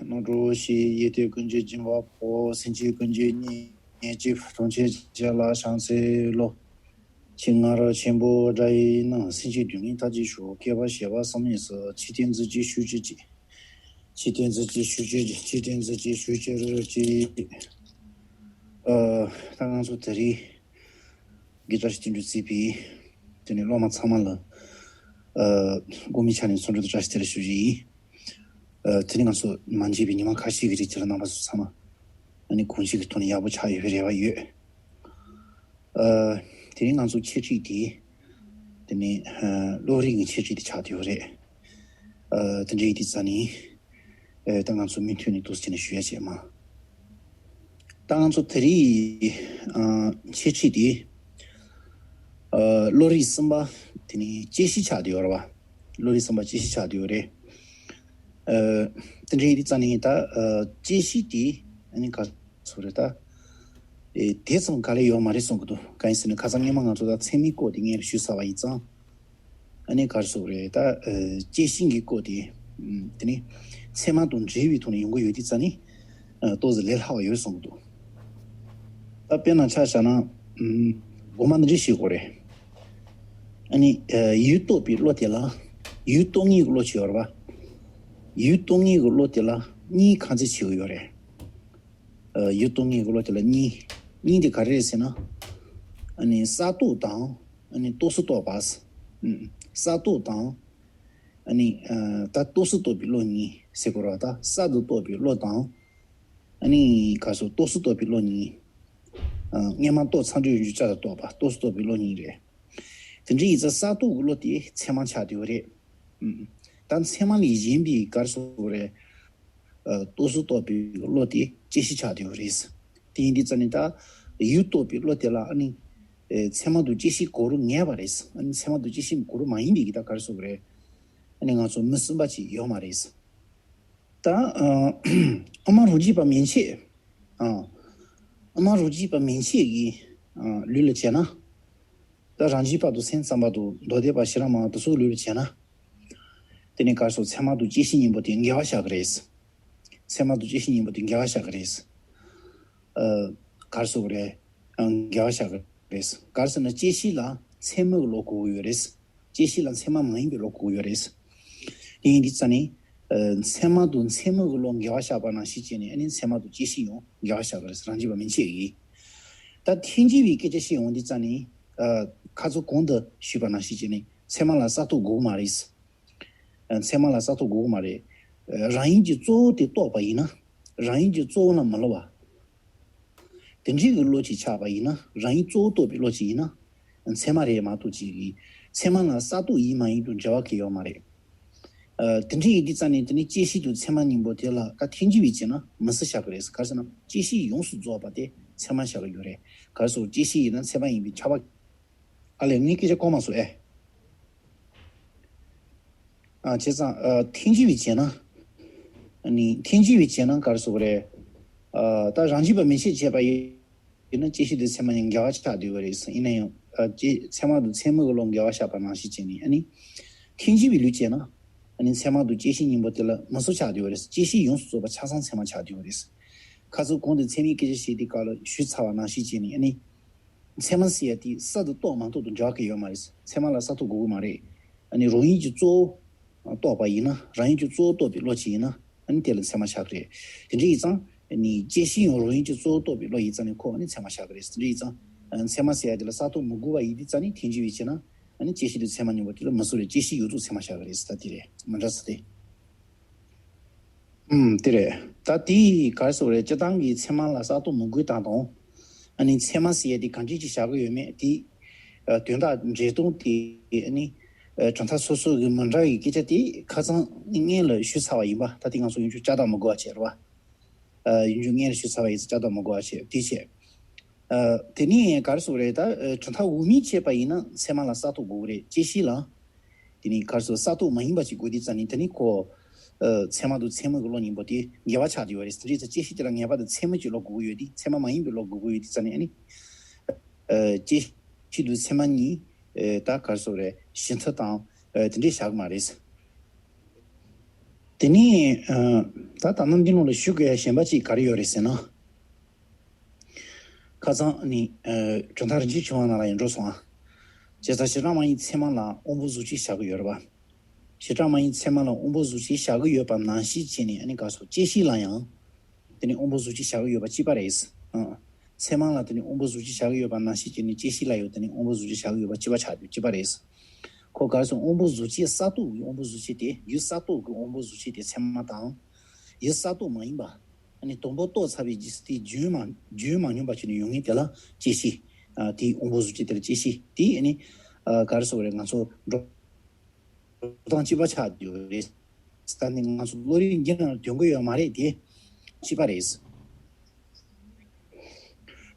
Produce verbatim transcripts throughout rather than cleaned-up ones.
རྣམ་གྲོལ་ཞི། ཡེ་གདོད་ཀུན་གྱི་སྦྱིན་པ་པོ། སེམས་ཅན་ཀུན་གྱི་གཉེན་གཅིག་ཐམས་ཅད་ཀྱི་ལ་ཕྱག་འཚལ་ལོ། ཆེས་ང་རང་ཆེན་པོ་དགྲ་ཡི་ནང་། སེམས་ཅན་སྡུག་བསྔལ་མཐའ་ཅི་ཤོག་སྐྱེ་བ་བཞེས་པ་བསམ་མེད་སོ། ཆོས་བསྟན་མཛོད་ཅིག་ཞུ་ཅི་ཅིག་ཆོས་བསྟན་མཛོད་ཅིག་ཞུ་ཅི་ཅིག་ཆོས་བསྟན་མཛོད་ཅིག་ཞུ་ཅི་རུ་ཅིག་ཨ། ད་ང་ཚོ་དེ་རིང་གི་བཀྲ་ཤིས་སྟོན་འབྲུ་བརྩིས་པའི་དེ་ནས་སློབ་མ་ཚང་མ་ལ་ཨ། དགོང་མོའི་ཆ་ནས་འཚམས་འདྲི་དང་བཀྲ་ཤིས་བདེ་ལེགས་ཞུ་རྒྱུ་ཡིན། ཨ། དེ་ནས་ང་ཚོ་མ་མཇལ་བའི་ཉི་མ་ཁ་ཤས་ཀྱི་རིང་དེ་ལ་རྣམ་པ་ཚོ་ཚང་མ་ཨ་ནི་གང་ཅིའི་ཐོག་ནས་ཡག་པོ་ཆགས་ཡོད་པའི་རེ་བ་ཡོད། ཨ། དེ་རིང་ང་ཚོ་འཆད་ཁྲིད་དེ་དེ་ནས་ཨ། བློ་རིག་གི་འཆད་ཁྲིད་དེ་ཆགས་བསྡད་ཡོད་རེད། ཨ། དེ་འདྲ་ཡིན་དུས་ཙ་ནས། ཨེ། ད་ང་ཚོ་མུ་མཐུད་ནས་འདུག་སེ་བྱས་ནས་ཞུ་ཡ་བྱེད་མ། ད་ང་ཚོ་དེ་རིང་ཨ། འཆད་ཁྲིད་དེ་ཨ། བློ་རིག་གསུམ་པ་དེ་ནི་དཔྱད་ཤེས་ཆགས་བསྡད་ཡོད་རེད་བ། བློ་རིག་གསུམ་པ་དཔྱད་ཤེས་ཆགས་བསྡད་ཡོད་རེད། ཨ། དེ་འདྲ་ཡིན་དུས་ཙ་ནས་ད་ཨ། དཔྱད་ཤེས་དེ་ཨ་ནི་ག་ཚོད་རེད་ད། ཨེ། དེ་ཙམ་ག་ལེར་ཡོད་མ་རེད་བསམ་གྱི་འདུག་གང་ཡིན་ཟེར་ན་ཁ་སང་སྔོན་མ་ང་ཚོ་ད་ཚད་མའི་སྐོར་དེ་སྔོན་ལ་ཞུས་ཚར་བ་ཡིན་ཙང་། ཨ་ནི་ག་རེ་ཟེར་དགོས་རེད་ད། ཨ། དཔྱད་ཤེས་ཀྱི་སྐོར་དེ། ཨམ། དེ་ནི་ཚད་མ་དང་འབྲེལ་བའི་ཐོག་ནས་ཡོང་གི་ཡོད་དུས་ཙ་ནི། ཨ། ཏོག་ཙམ་ལས་སླ་བ་ཡོད་བསམ་གྱི་འདུག་ད་དཔེར་ན་ཆ་བཞག་ན། ཨམ། དགོངས་པ་འདི་འདྲ་བཞེས་དགོས་རེད། ཨ་ནི། ཨ། ཡུལ་རྟོགས་པའི་བློ་དེ་ལ། ཡུལ་རྟོགས་ངེས་ཀྱི་བློ་ཅིག་ཡོད་རེད་པ། ཡུལ་རྟོགས་ངེས་ཀྱི་བློ་དེ་ལ་གཉིས་ཁ་ཚིག་ཕྱེ་གི་ཡོད་རེད། ཨ། ཡུལ་རྟོགས་ངེས་ཀྱི་བློ་དེ་ལ་གཉིས། གཉིས་དེ་ག་རེ་རེད་ཟེར་ན། ཨ་ནི་གསར་རྟོགས་དང་། ཨ་ནི་རྟོགས་སུ་གཏོགས་པ། ཨུམ། གསར་རྟོགས་དང་། ཨ་ནི། ཨ། ད་རྟོགས་སུ་གཏོགས་པའི་བློ་གཉིས་ཟེར་དགོས་རེད་བ། ད་གསར་དུ་རྟོགས་པའི་བློ་དང་། ཨ་ནི་ག་རེ་ཟེར། རྟོགས་སུ་གཏོགས་པའི་བློ་གཉིས། ཨ། སྔོན་མ་རྟོགས་ཚར་དུས་ཡོད་རྒྱུ་བྱས་ལ་རྟོགས་པ། རྟོགས་སུ་གཏོགས་པའི་བློ་གཉིས་རེད། དེ་འདྲ་ཡིན་ཙང་གསར་རྟོགས་ཀྱི་བློ་དེ་ཚད་མ་ཆགས་བསྡད་ཡོད་རེད། ཨུམ། ད་ཚད་མ་ལས་གཞན་པའི་ག་རེ་ཟེར་དགོས་རེད། ཨ། རྟོགས་སུ་གཏོགས་པའི་བློ་དེ་དཔྱད་ཤེས་ཆགས་བསྡད་ཡོད་རེད། དེ་ཡིན་དུས་ཙ་ནི་ད་ཡུལ་རྟོགས་པའི་བློ་དེ་ལ་ཨ་ནི། ཨེ། ཚད་མ་དང་དཔྱད་ཤེས་གོ་རུ་ངེས་པ་རེད། ཨ་ནི་ཚད་མ་དང་དཔྱད་ཤེས་གོ་རུ་མ་ཡིན་པའི་གི་ད་ག་རེ་ཟེར་དགོས་རེད། ཨ་ནི་ང་ཚོ་མི་གསུམ་པ་ཅིག་ཡོད་མ་རེད། ད། ཨ། དབུ་མ་རང་རྒྱུད་པ་མན་ཆད། ཨ། དབུ་མ་རང་རྒྱུད་པ་མན་ཆད་ཀྱི། ཨ། ལུགས་ལ་བྱས་ན། ད་རང་རྒྱུད་པ་དང་སེམས་ཙམ་པ་དང་མདོ་སྡེ་པ་ཤེས་རབ་མང་པོ་དེ་ཚོའི་ལུགས་ལ་བྱས་ན། དེ་ནི་ག་རེ་ཟེར། ཚད་མ་དང་དཔྱད་ཤེས་གཉིས་པོ་དེ་འགལ་བ་བཞག་གི་རེད། ཚད་མ་དང་དཔྱད་ཤེས་གཉིས་པོ་དེ་འགལ་བ་བཞག་གི་རེད། ཨ། ག་རེ་ཟེར་དགོས་རེད། ཨ། འགལ་བ་བཞག་གི་རེད། ག་རེ་ཟེར་ན་དཔྱད་ཤེས་ལ་ཚད་མའི་བློ་གོ་གི་ཡོད་རེད། དཔྱད་ཤེས་ལ་ཚད་མ་མ་ཡིན་པའི་བློ་གོ་གི་ཡོད་རེད། དེ་ཡིན་དུས་ཙ་ནི། ཨ། ཚད་མ་དང་ཚད་མའི་བློ་འགལ་བ་བཞག་པ་ནང་བཞིན་བྱས་ནས་ཨ་ནི་ཚད་མ་དང་དཔྱད་ཤེས་ཡང་འགལ་བ་བཞག་གི་རེད། རང་རྒྱུད་པ་མན་ཆད་ཀྱིས། ད་ཐལ་འགྱུར་བའི་སྐད་ཆ་བཤད་ཡོང་དུས་ཙ་ནི། ཨ། ཁ་ཚོ་གོང་དུ་ཞུས་པ་ནང་བཞིན་བྱས་ནས་ཚད་མ་ལ་གསར་རྟོགས་དགོས་ཀྱི་མ་རེད། ཨ། ཚད་མ་ལ་གསར་རྟོགས་དགོས་ཀྱི་མ་རེད། ཨ། རང་ཡུལ་གྱི་གཙོ་བོ་དེ་རྟོགས་པ་ཡིན་ན། རང་ཡུལ་གྱི་གཙོ་བོ་ལ་མི་སླུ་བ། དེ་འདྲའི་གི་བློ་ཅིག་ཆགས་པ་ཡིན་ན། རང་ཡུལ་གཙོ་བོ་རྟོགས་པའི་བློ་ཅིག་ཡིན་ན། ཚད་མ་རེད་མ་གཏོགས་ཅིག་གི། ཚད་མ་ལ་གསར་རྟོགས་ཡིན་མ་ཡིན་དང་འབྲེལ་བ་གང་ཡང་ཡོད་མ་རེད། ཨ། དེ་འདྲ་ཡིན་དུས་ཙ་ནས་དེ་ནི་དཔྱད་ཤེས་དང་ཚད་མ་གཉིས་པོ་དེ་ལ་ད་ཐལ་འགྱུར་བའི་བྱས་ན་མི་སྲིད་བཞག་གི་རེད། ག་རེ་ཟེར་ན་དཔྱད་ཤེས་ཡོངས་སུ་རྫོགས་པ་དེ་ཚད་མ་བཞག་གི་ཡོད་རེད། ག་རེ་ཟེར། དཔྱད་ཤེས་ཡིན་ན་ཚད་མ་ཡིན་པའི་ཁྱབ་པ། ཨ་ལས། ངའི་སྐད་ཆ་གོ་མ་སོང་ཨེ། ཨ། བྱས་ཙང་། ཨ། ཐལ་འགྱུར་བའི་བྱས་ན། ཨ་ནི། ཐལ་འགྱུར་བའི་བྱས་ན་ག་རེ་ཟེར་དགོས་རེད། ཨ། ད་རང་རྒྱུད་པ་མན་ཆད་བྱས་པ་ཡིན་ན་དཔྱད་ཤེས་དང་ཚད་མ་གཉིས་འགལ་བ་ཆགས་བསྡད་ཡོད་རེད། ཡིན་ན་ཡང་། ཨ། དཔྱད། ཚད་མ་དང་ཚད་མའི་བློ་འགལ་བ་བཞག་པ་ནང་བཞིན་བྱས་ནས། ཨ་ནི། ཐལ་འགྱུར་བའི་ལུགས་བྱས་ན། ཨ་ནི་ཚད་མ་དང་དཔྱད་ཤེས་གཉིས་པོ་དེ་ལ་མི་སླུ་ཆགས་བསྡད་ཡོད་རེད། དཔྱད་ཤེས་ཡོངས་སུ་རྫོགས་པ་ཆ་ཚང་ཚད་མ་ཆགས་བསྡད་ཡོད་རེད། ཁ་སང་གོང་དུ་ཚད་མའི་སྐད་ཆ་བཤད་དུས་སྐབས་ལ་ཞུས་ཚར་བ་ནང་བཞིན་བྱས་ནས། ཨ་ནི། ཚད་མ་ཟེར་ཡ་དེ་གསར་དུ་རྟོགས་མ་རྟོགས་དང་འབྲེལ་བ་གང་ཡང་ཡོད་མ་རེད། ཚད་མ་ལ་གསར་རྟོགས་དགོས་ཀྱི་མ་རེད། ཨ་ནི་རང་ཡུལ་གྱི་གཙོ་བོ་རྟོགས་པ་ཡིན་ན། རང་ཡུལ་གྱི་གཙོ་བོ་རྟོགས་པའི་བློ་ཅིག་ཡིན་ན། ཨ་ནི་དེ་ལ་ཚད་མ་ཆགས་ཀྱི་རེད། དེ་འདྲ་ཡིན་ཙང་། ཨ་ནི་དཔྱད་ཤེས་ཡང་རང་ཡུལ་གྱི་གཙོ་བོ་རྟོགས་པའི་བློ་ཡིན་ཙང་ནི་ཁོ་ཨ་ནི་ཚད་མ་ཆགས་ཀྱི་རེད། དེ་འདྲ་ཡིན་ཙང་། ཨ། ཚད་མ་ཟེར་ཡ་དེ་ལ་གསར་རྟོགས་མི་དགོས་པ་ཡིན་དུས་ཙ་ནི་ཐལ་འགྱུར་བའི་བྱས་ན། ཨ་ནི་དཔྱད་ཤེས་དང་ཚད་མ་གཉིས་པོ་དེ་ལ་མི་སླུ་རེད། དཔྱད་ཤེས་ཡོངས་རྫོགས་ཚད་མ་ཆགས་ཀྱི་རེད། ད་དེ་རེད། མི་འདྲ་ས་དེ། ཨུམ། དེ་རེད། ད་དེ་ག་རེ་ཟེར་དགོས་རེད། སྤྱིར་བཏང་གི་ཚད་མ་ལ་གསར་རྟོགས་མི་དགོས་སྟངས་དང་། ཨ་ནི་ཚད་མ་ཟེར་ཡ་དེ་གང་འདྲས་ཅིག་བཞག་གི་ཡོད་མེད་དེ། ཨ། དོན་དག་འགྲེལ་སྟངས་དེ། ཨ་ནི། ཨ། གྲུབ་མཐའ་སོ་སོ་གི་མི་འདྲ་བའི་སྐད་ཆ་དེ་ཁ་སང་སྔོན་ལ་ཞུས་ཚར་བ་ཡིན་པ། ད་དེ་ང་ཚོ་ཡོང་རྒྱུ་བསྐྱར་ལྡོག་མི་དགོས་པ་བྱས་རེད་བ། ཨ། ཡོང་རྒྱུ་སྔོན་ལ་ཞུས་ཚར་བ་ཡིན་ཙང་བསྐྱར་ལྡོག་མི་དགོས་པ་བྱས། དེ་བྱས། ཨ། དེ་ནས་ག་རེ་ཟེར་དགོས་རེད། ད། ཨ། གྲུབ་མཐའ་དབུ་མའི་བྱས་པ་ཡིན་ན་ཚད་མ་ལ་གསར་རྟོགས་དགོས་ཀྱི་རེད། དཔྱད་ཤེས་ལ། དེ་ནི་ག་རེ་ཟེར། གསར་རྟོགས་མ་ཡིན་པ་ཅིག་དགོས་དུས་ཙ་ནི་དེ་ནི་ཁོ། ཨ། ཚད་མ་དང་ཚད་མིན་གྱི་བློ་གཉིས་པོ་དེ་འགལ་བ་ཆགས་བསྡད་ཡོད་རེད། དེ་འདྲ་ཡིན་ཙང་དཔྱད་ཤེས་དེ་ལ་ངེས་པར་དུ་ཚད་མིན་གྱི་བློ་དགོས་ཀྱི་ཡོད་དུས། ཚད་མ་མ་ཡིན་པའི་བློ་དགོས་ཀྱི་ཡོད་དུས་ཙ་ནི། ཨ་ནི། ཨ། དཔྱད་ཤེས་དང་ཚད་མ་གཉིས། ཨ། ད་ག་རེ་ཟེར་དགོས་རེད། གཞི་མཐུན་དང་། ཨ། དེ་འདྲས་བཞག་གི་མ་རེད། དེ་ནས་ད་ད་ནང་འདི་ནང་ལ་ཞུ་དགོས་ཡ་གཞན་པ་ཅིག་ག་རེ་ཡོད་རེད་ཟེར་ན། ཁ་སང་ནི་གྲུབ་མཐའ་རིན་ཆེན་ཆོས་དབང་ནང་ལ་ཡང་འགྲོ་སོང་ཨ། བྱས་ཙང་བྱེ་བྲག་སྨྲ་བའི་ཚད་མ་ལ་དབང་པོ་གཟུགས་ཅན་བཞག་གི་ཡོད་རེད་བ། བྱེ་བྲག་སྨྲ་བའི་ཚད་མ་ལ་དབང་པོ་གཟུགས་ཅན་བཞག་གི་ཡོད་པ་ནང་བཞིན་བྱས་ནས་ཨ་ནི་ག་སོ་བཅད་ཤེས་ལ་ཡང་། དེ་ནི་དབང་པོ་གཟུགས་ཅན་བཞག་གི་ཡོད་པ་གཅིག་པ་རེད། ཨང་། ཚད་མ་ལ་དེ་ནི་དབང་པོ་གཟུགས་ཅན་བཞག་གི་ཡོད་པ་ནང་བཞིན་བྱས་ནས་བཅད་ཤེས་ལ་ཡང་དེ་ནི་དབང་པོ་གཟུགས་ཅན་བཞག་གི་ཡོད་པ་གཅིག་པ་ཆགས་ཡོད་གཅིག་པ་རེད། ཁོ་ག་རེ་ཟེར་དབང་པོ་གཟུགས་ཅན་ས་རྟོགས་ཀྱི་དབང་པོ་གཟུགས་ཅན་དེ་ཡུལ་ས་རྟོགས་ཀྱི་དབང་པོ་གཟུགས་ཅན་དེ་ཚད་མ་དང་། ཡུལ་ས་རྟོགས་མ་ཡིན་པ། ཨ་ནི་དང་པོ་རྟོགས་ཚར་བའི་རྗེས་སུ་དེ་རྒྱུན་མ་རྒྱུན་མ་སྙོམས་པ་བྱས་ནས་ཡོང་མཁན་དེ་ལ་བཅད་ཤེས། ཨ་དེའི་དབང་པོ་གཟུགས་ཅན་དེ་ལ་བཅད་ཤེས་དེ་ཨ་ནི། ཨ་ག་རེ་ཟེར་དགོས་རེད་ང་ཚོ་འགྲོ་སྟངས་གཅིག་པ་ཆགས་ཡོད་རེད། ད་ནི་ང་ཚོ་བློ་རིག་འགྱུར་ན་དོན་གོ་ཡོད་མ་རེད་དེ། གཅིག་པ་རེད།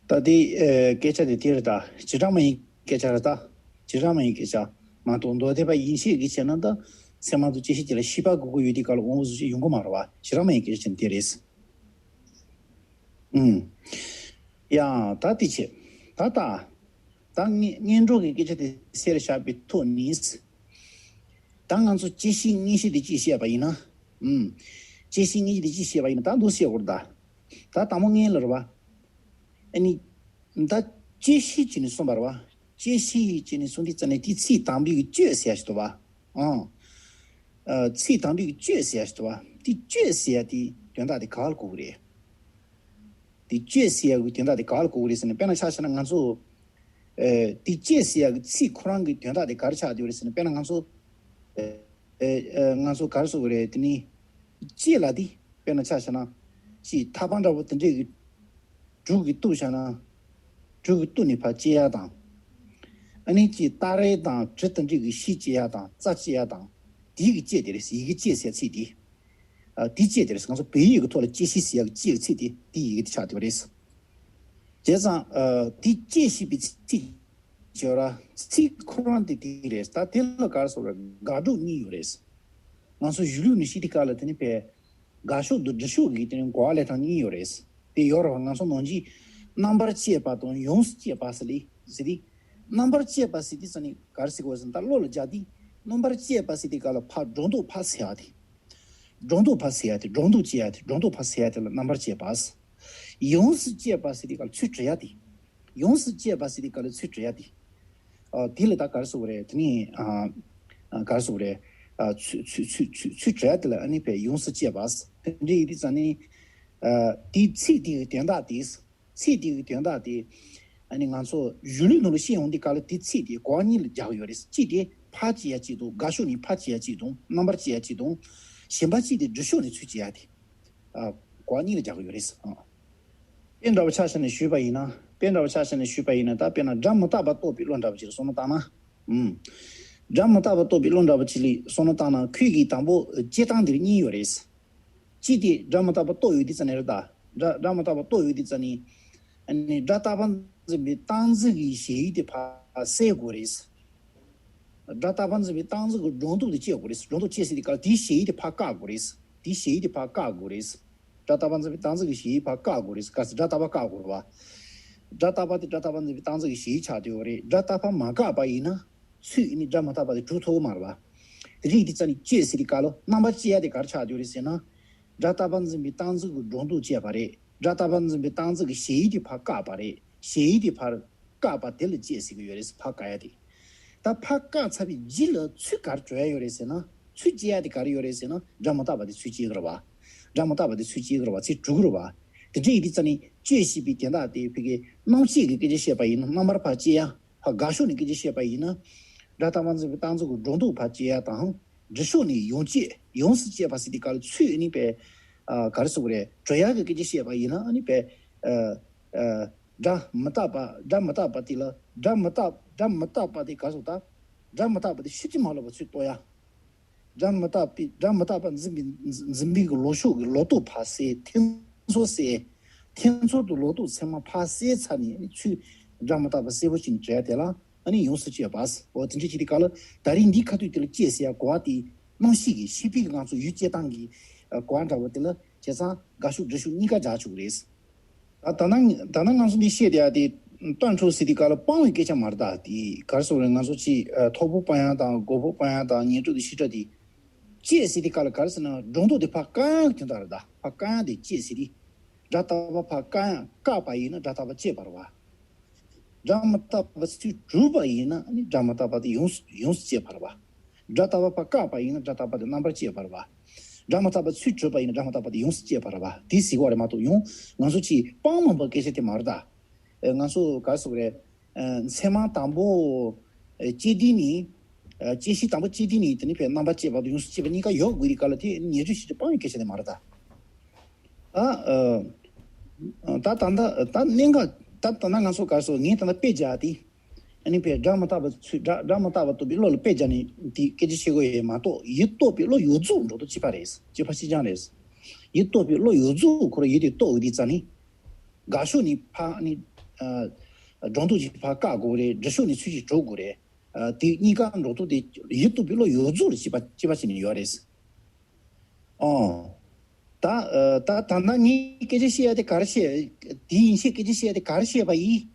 ད་དེ་ཨེ་སྐད་ཆ་དེ་དེ་རེད་ད། བྱེ་བྲག་སྨྲ་བའི་སྐད་ཆ་རེད་ད། བྱེ་བྲག་སྨྲ་བའི་སྐད་ཆ་མ་གཏོགས་མདོ་སྡེ་པ་ཡན་ཆད་ཀྱི་བྱས་ན་ད། ཚད་མ་དང་བཅད་ཤེས་ཀྱི་ལ་ཤེས་པ་དགོས་ཀྱི་ཡོད་དེ་ག་ལ་དབང་པོ་གཟུགས་ཅན་ཡོང་གི་མ་རེད་བ། བྱེ་བྲག་སྨྲ་བའི་སྐད་ཆ་དེ་རེད། ཨུམ། ཡང་ད་དེ་བྱས། ད་ད། ད་ངས་སྔོན་འགྲོ་གི་སྐད་ཆ་དེ་གསལ་བཞག་པའི་ཐོག་ནས། ད་ང་ཚོ་བཅད་ཤེས་མངོན་ཤེས་དེ་གཅིག་བཤད་པ་ཡིན་ན། ཨུམ། བཅད་ཤེས་མངོན་ཤེས་དེ་གཅིག་བཤད་པ་ཡིན་ན་ད་འདུག་བཤད་དགོས་རེད་ད། ད་དང་པོ་སྔོན་ལ་རེད་བ། ཨ་ནི། ད་བཅད་ཤེས་བྱས་ནས་གསུངས་པ་རེད་བ། བཅད་ཤེས་བྱས་ནས་གསུངས་དུས་ཙམ་ནས་དེའི་ཚིག་དང་པོའི་གི་བཅད་ཟེར་ཡ་ཞིག་འདུག་བ། ཨང་། ཨ་ཚིག་དང་པོའི་གི་བཅད་ཟེར་ཡ་ཞིག་འདུག་བ། དེ་བཅད་ཟེར་ཡ་དེའི་དོན་དག་དེ་ག་ལ་གོ་གི་རེད། དེ་བཅད་ཟེར་ཡ་གི་དོན་དག་དེ་ག་ལ་གོ་གི་རེད་ཟེར་ན་དཔེར་ན་ཆ་བཞག་ན་ང་ཚོ། ཨེ་དེ་བཅད་ཟེར་ཡ་གི་ཚིག་ཁོ་རང་གི་དོན་དག་དེ་ག་རེ་ཆགས་བསྡད་ཡོད་རེད་ཟེར་ན་དཔེར་ན་ང་ཚོ། ཨེ་ཨེ་ང་ཚོ་ག་རེ་ཟེར་དགོས་རེད་དེ་ནི། བཅད་ལ་དེ་དཔེར་ན་ཆ་བཞག་ན། ཅིག་ཐག་པ་འདྲ་པོ་དེ་འདྲས་ཀྱི། གྲུ་གིས་གཏུབ་བཞག་ན། གྲུ་གིས་གཏུབ་ནས་ཕར་བཅད་ཡ་དང་། ཨ་ནི་ཅིག་སྟ་རེ་དང་གྲི་དེ་འདྲས་ཀྱི་ཤིག་བཅད་ཡ་དང་རྩ་བཅད་ཡ་དང་། དེའི་གི་བཅད་དེ་རེད་ཡི་གེ་བཅད་ཟེར་ཚིག་དེ། ཨ་དེ་བཅད་དེ་རེད་ང་ཚོ་བོད་ཡིག་གི་ཐོག་ལ་བཅད་ཤེས་ཟེར་ཡ་གི་བཅད་ཀྱི་ཚིག་དེ་དེའི་ཡི་གེ་དེ་ཆགས་བསྡད་པ་རེད། བྱས་ཙང་ཨ་དེ་བཅད་ཤེས་པའི་ཚིག་བྱས་ར་ཚིག་ཁོ་རང་དེ་དེ་རེད་ད་དེ་ལ་ག་རེ་ཟེར་དགོས་རེད་དགག་སྒྲུབ་གཉིས་ཡོད་རེད། ང་ཚོ་གཞུང་ལུགས་ནས་བཤད་དུས་སྐབས་ལ་དེ་ནི་བས། དགག་ཕྱོགས་དང་སྒྲུབ་ཕྱོགས་ཀྱི་དེ་ནི་གོ་བ་ལེན་སྟངས་གཉིས་ཡོད་རེད། དེ་ཡོད་རེད་བ་ང་ཚོ་ནང་བཞིན་རྣམ་པར་དཔྱད་པ་དང་ཡོངས་སུ་དཔྱད་པ་ཟེར་ལེ་ཟེར་ཏེ། རྣམ་པར་དཔྱད་པ་ཟེར་དུས་ཙམ་ནས་ག་རེ་ཟེར་དགོས་ཟེར་ན་ད་བློ་ལ་སྦྱར་ཏེ་རྣམ་པར་དཔྱད་པ་ཟེར་དུས་སྐབས་ལ་ཕར་སྒྲོ་འདོགས་ཕར་ཟེར་བ་དེ། སྒྲོ་འདོགས་ཕར་ཟེར་ཡ་དེ་སྒྲོ་འདོགས་བཅད་ཡ་དེ་སྒྲོ་འདོགས་ཕར་ཟེར་ཡ་དེ་ལ་རྣམ་པར་དཔྱད་པ། ཡོངས་སུ་དཔྱད་པ་ཟེར་དུས་སྐབས་ལ་ཚུར་འབྲི་ཡ་དེ། ཡོངས་སུ་དཔྱད་པ་ཟེར་དུས་སྐབས་ལ་ཚུར་འབྲི་ཡ་དེ། ཨ་དེ་ལ་ད་ག་རེ་ཟེར་དགོས་རེད་དེ་ནི་ཨ་ཨ་ག་རེ་ཟེར་དགོས་རེད། ཨ་ཚུར་ཚུར་ཚུར་ཚུར་ཚུར་འབྲི་ཡ་དེ་ལ་ཨ་ནི་བས་ཡོངས་སུ་དཔྱད་པ། དེ་འདྲ་ཡིན་དུས་ཙམ་ནས་ཨ་དེའི་ཚིག་དེ་གི་དོན་དག་དེ། ཚིག་དེ་གི་དོན་དག་དེ། ཨ་ནི་ང་ཚོ་གཞུང་ལུགས་ནང་ལ་བཤད་ཡོང་དུས་སྐབས་ལ་དེ་ཚིག་དེ་གོ་བ་གཉིས་ལ་རྒྱག་གི་ཡོད་རེད། གཅིག་དེ་ཕར་དཔྱད་ཡ་གཅིག་དང་དགག་ཕྱོགས་ནས་ཕར་དཔྱད་ཡ་གཅིག་དང་རྣམ་པར་དཔྱད་ཡ་གཅིག་དང་། གཞན་པ་གཅིག་དེ་སྒྲུབ་ཕྱོགས་ནས་ཚུར་དཔྱད་ཡ་དེ། ཨ་གོ་བ་གཉིས་ལ་རྒྱག་གི་ཡོད་རེད། ཨ་དཔེ་འདྲ་བོ་ཆ་བཞག་ནས་ཞུས་པ་ཡིན་ན་དཔེ་འདྲ་བོ་ཆ་བཞག་ནས་ཞུས་པ་ཡིན་ན་ད་དཔེར་ན་སྒྲ་མི་རྟག་པ་རྟོགས་པའི་བློ་འདྲ་བོ་ཅིག་ལ་བསམ་བློ་བཏང་ན། ཨུམ། སྒྲ་མི་རྟག་པ་རྟོགས་པའི་བློ་འདྲ་བོ་ཅིག་ལ་བསམ་བློ་བཏང་ན་ཁོས་ཀྱིས་དང་པོ་དཔྱད་སྟངས་འདིར་གཉིས་ཡོད་རེད། གཅིག་དེ་སྒྲ་མི་རྟག་པ་རྟོགས་ཡོད་དུས་ཙམ་ནས་རེད་ད། སྒྲ་སྒྲ་མི་རྟག་པ་རྟོགས་ཡོད་དུས་ཙམ་ནས། ཨ་ནི་སྒྲ་རྟག་པར་འཛིན་པའི་སྟངས་འཛིན་གྱི་གཞལ་ཡུལ་དེ་ཕར་བསལ་དགོས་རེད། སྒྲ་རྟག་པར་འཛིན་པའི་སྟངས་འཛིན་གྱི་སྒྲོ་འདོགས་དེ་བཅད་དགོས་རེད། སྒྲོ་འདོགས་བཅད་ཟེར་དུས་སྐབས་དེའི་གཞལ་ཡུལ་དེ་ཕར་བཀག་དགོས་རེད། དེའི་གཞལ་ཡུལ་དེ་ཕར་བཀག་དགོས་རེད། སྒྲ་རྟག་པར་འཛིན་པའི་སྟངས་འཛིན་གྱི་གཞལ་ཡུལ་ཕར་བཀག་དགོས་རེད། ག་ཟེར་སྒྲ་རྟག་པ་བཀག་དགོས་རེད་བ། སྒྲ་རྟག་པ་དེ་སྒྲ་རྟག་པར་འཛིན་པའི་སྟངས་འཛིན་གྱི་གཞལ་ཡུལ་ཆགས་བསྡད་ཡོད་རེད། སྒྲ་རྟག་པ་མ་བཀག་པ་ཡིན་ན། ཚུར་ཨ་ནི་སྒྲ་མི་རྟག་པ་དེ་གྲུབ་ཐུབ་ཀྱི་མ་རེད་བ། དེ་རིགས་དེ་རྩ་ནས་བཅད་ཟེར་དུས་སྐབས་ལ་རྣམ་པ་བཅད་ཡ་དེ་ག་རེ་ཆགས་བསྡད་ཡོད་རེད་ཟེར་ན། སྒྲ་རྟག་པར་འཛིན་པའི་སྟངས་འཛིན་གྱི་སྒྲོ་འདོགས་བཅད་པ་རེད། སྒྲ་རྟག་པར་འཛིན་པའི་སྟངས་འཛིན་གྱི་གཞལ་ཡུལ་དེ་ཕར་བཀག་པ་རེད། གཞལ་ཡུལ་དེ་ཕར་བཀག་པ་དེ་ལ་བཅད་ཟེར་གྱི་ཡོད་རེད། ཕར་བཀག་ཡ་དེ། ད་ཕར་བཀག་ཚར་བའི་རྗེས་ལ་ཚུར་ག་རེ་འགྲོ་ཡ་ཡོད་རེད་ཟེར་ན། ཚུར་བཅད་ཡ་དེ་ག་རེ་ཡོད་རེད་ཟེར་ན་སྒྲ་མི་རྟག་པ་དེ་ཚུར་བཅད་ཀྱི་རེད་བ། སྒྲ་མི་རྟག་པ་དེ་ཚུར་བཅད་ཀྱི་རེད་བ། ཚུར་འགྲོ་གི་རེད་བ། དེ་འདྲ་ཡིན་དུས་རྩ་ནས་བཅད་ཞེས་པའི་དོན་དག་དེ་ཕ་གིའི་རྣམ་བཤད་ཀྱི་སྐད་ཆ་བཤད་པ་ཡིན་ན་རྣམ་པར་ཕར་བཅད་ཡ། ཕར་དགག་ཕྱོགས་ནས་སྐད་ཆ་བཤད་པ་ཡིན་ན། སྒྲ་རྟག་པར་འཛིན་པའི་སྟངས་འཛིན་གྱི་སྒྲོ་འདོགས་ཕར་བཅད་ཡ་དང་། སྒྲུབ་ཕྱོགས་ནས་ཡོངས་བཅད་ཡོངས་སུ་བཅད་པ་ཟེར་དུས་སྐབས་ལ་ཚུར་ཨ་ནི་པའི། ཨ་ག་རེ་ཟེར་དགོས་རེད། འགྲོ་ཡ་གི་སྐད་ཆ་བཤད་པ་ཡིན་ན་ཨ་ནི་པའི། ཨ་ཨ་སྒྲ་མི་རྟག་པ་སྒྲ་མི་རྟག་པ་དེ་ལ་སྒྲ་མི་རྟག་སྒྲ་མི་རྟག་པ་དེ་ག་རེ་ཟེར་ད། སྒྲ་མི་རྟག་པ་དེ་ཤུགས་ཀྱིས་མ་ལོག་པ་ཚུར་གཏོར་ཡ། སྒྲ་མི་རྟག་པའི་སྒྲ་མི་རྟག་པ་འཛིན་པའི་འཛིན་པའི་གི་ལོག་ཕྱོགས་ཀྱི་ལོག་རྟོག་ཕར་བསལ། འཐེན་ཚོར་བསལ། འཐེན་ཚོར་དང་ལོག་རྟོག་ཚང་མ་ཕར་བསལ་ཚར་ནས་ཚུར་སྒྲ་མི་རྟག་པ་གསལ་པོ་ཞིག་འདྲ་དེ་ལ་ཨ་ནི་ཡོངས་སུ་བཅད་པ། འོ་དེ་འདྲ་བྱེད་དུས་སྐབས་ལ་ད་རིང་འདིའི་ཁ་ཐུག་དེ་ལ་བཅད་ཟེར་ཡ་གོ་བ་དེ་རྣམ་ཤེས་ཀྱི་ཤེས་པའི་གི་ང་ཚོ་ཡུལ་སྐྱེ་སྟངས་ཀྱི་གོ་བ་འདྲ་བོ་དེ་ལ་བྱས་ཙང་དགག་ཕྱོགས་སྒྲུབ་ཕྱོགས་གཉིས་ཀ་སྦྱར་ཆོག་གི་རེད། ད་ད་ནང་ད་ནང་ང་ཚོ་འདི་བཤད་བསྡད་ཡ་དེ་སྟོན་འཕྲོ་ཟེར་དུས་སྐབས་ལ་སྤང་བའི་སྐད་ཆ་མ་རེད་ད། དེ་ག་རེ་ཟེར་དགོས་རེད། ང་ཚོ་ཅིག་ཐོར་བུ་སྤང་ཡ་དང་སྒོར་བུ་སྤང་ཡ་དང་ཉན་སྤྲོ་དེ་ཤི་ཁྲ་དེ། བཅད་ཟེར་དུས་སྐབས་ལ་ག་རེ་ཟེར་ན། སྒྲོ་འདོགས་དེ་ཕར་བཀག་ཡག་གི་དོན་དག་རེད་ད། ཕར་བཀག་ཡག་དེ་བཅད་ཟེར་དུས། སྒྲ་རྟག་པ་ཕར་བཀག་ཡག་བཀག་པ་ཡིན་ན་སྒྲ་རྟག་པ་བཅད་པ་རེད་པ། སྒྲ་མི་རྟག་པ་ཚུར་གྲུབ་པ་ཡིན་ན་ནི་སྒྲ་མི་རྟག་པ་དེ་ཡོངས་ཡོངས་སུ་བཅད་པ་རེད་པ། སྒྲ་རྟག་པ་ཕར་བཀག་པ་ཡིན་ན་སྒྲ་རྟག་པ་དེ་རྣམ་པར་བཅད་པ་རེད་པ། སྒྲ་མི་རྟག་པ་ཚུར་གྲུབ་པ་ཡིན་ན་སྒྲ་མི་རྟག་པ་དེ་ཡོངས་སུ་བཅད་པ་རེད་པ། དེ་ཟེར་གྱི་ཡོད་རེད་མ་གཏོགས། ཡང་ང་ཚོ་ཅིག་སྤང་མིན་པའི་སྐད་ཆ་དེ་མ་རེད་ད། ཨ། ང་ཚོ་ག་རེ་ཟེར་དགོས་རེད། ཨ། ཚད་མ་དང་པོ། ཨ། བཅད་དུས་ནས། ཨ། བཅད་ཤེས་དང་པོ་བཅད་དུས་ནས་དེ་ནས་ཕར་རྣམ་པར་བཅད་པ་དང་ཡོངས་སུ་བཅད་པ་གཉིས་ཀ་ཡོད་དགོས་དུས་སྐབས་ལ། དེ་ཉེར་སྦྱོར་བྱེད་ཚུལ་སྤང་བའི་སྐད་ཆ་དེ་མ་རེད་ད། ད། ཨ། ད་ད་ད་གནད་འགག་ད་ད་ད་ང་ཚོ་ག་རེ་ཟེར། ངས་ད་ལྟ་དཔེ་བརྒྱབ་སྟེ། ཨ་ནི་ཕར་སྒྲ་མི་རྟག་པ་ཚུར་སྒྲ་སྒྲ་མི་རྟག་པ་རྟོགས་པའི་བློ་ལ་དཔེ་བརྒྱབ་ནས་དེ་སྐད་ཆ་བཤད་དགོས་ཡོད་མ་གཏོགས། ཡུལ་རྟོགས་པའི་བློ་ཡོངས་རྫོགས་འགྲོ་ལྡོག་གཅིག་པ་རེད། གཅིག་པ་གཅིག་རྐྱང་རེད། ཡུལ་རྟོགས་པའི་བློ་ཡོངས་རྫོགས་ཁོ་རང་ཡུལ་དེ་རྟོགས་ཡོང་དུས་ཙ་ནས། དགག་ཕྱོགས་ནས་ཕར་ནི། ཨ། སྒྲོ་འདོགས་ཀྱིས་ཕར་བཀག་དགོས་རེད། སྒྲུབ་ཕྱོགས་ནས་ཚུར་ཅིག་གྲུབ་དགོས་རེད། ཨ། དེ་གཉིས་ཀ་འགྲོ་ལྡོག་དེ་ཡུལ་རྟོགས་པའི་བློ་ཡོངས་རྫོགས་ལ་གཅིག་པ་གཅིག་པ་བྱས་ནས་ཡོད་རེད། ཨོ། ད། ཨ། ད་ད་ལྟ་ངས་སྐད་ཆ་བཤད་ཡག་དེ་ག་རེ་བཤད། དེ་ཡན་ཆད་སྐད་ཆ་བཤད་ཡག་དེ་ག་རེ་བཤད་པ་ཡིན།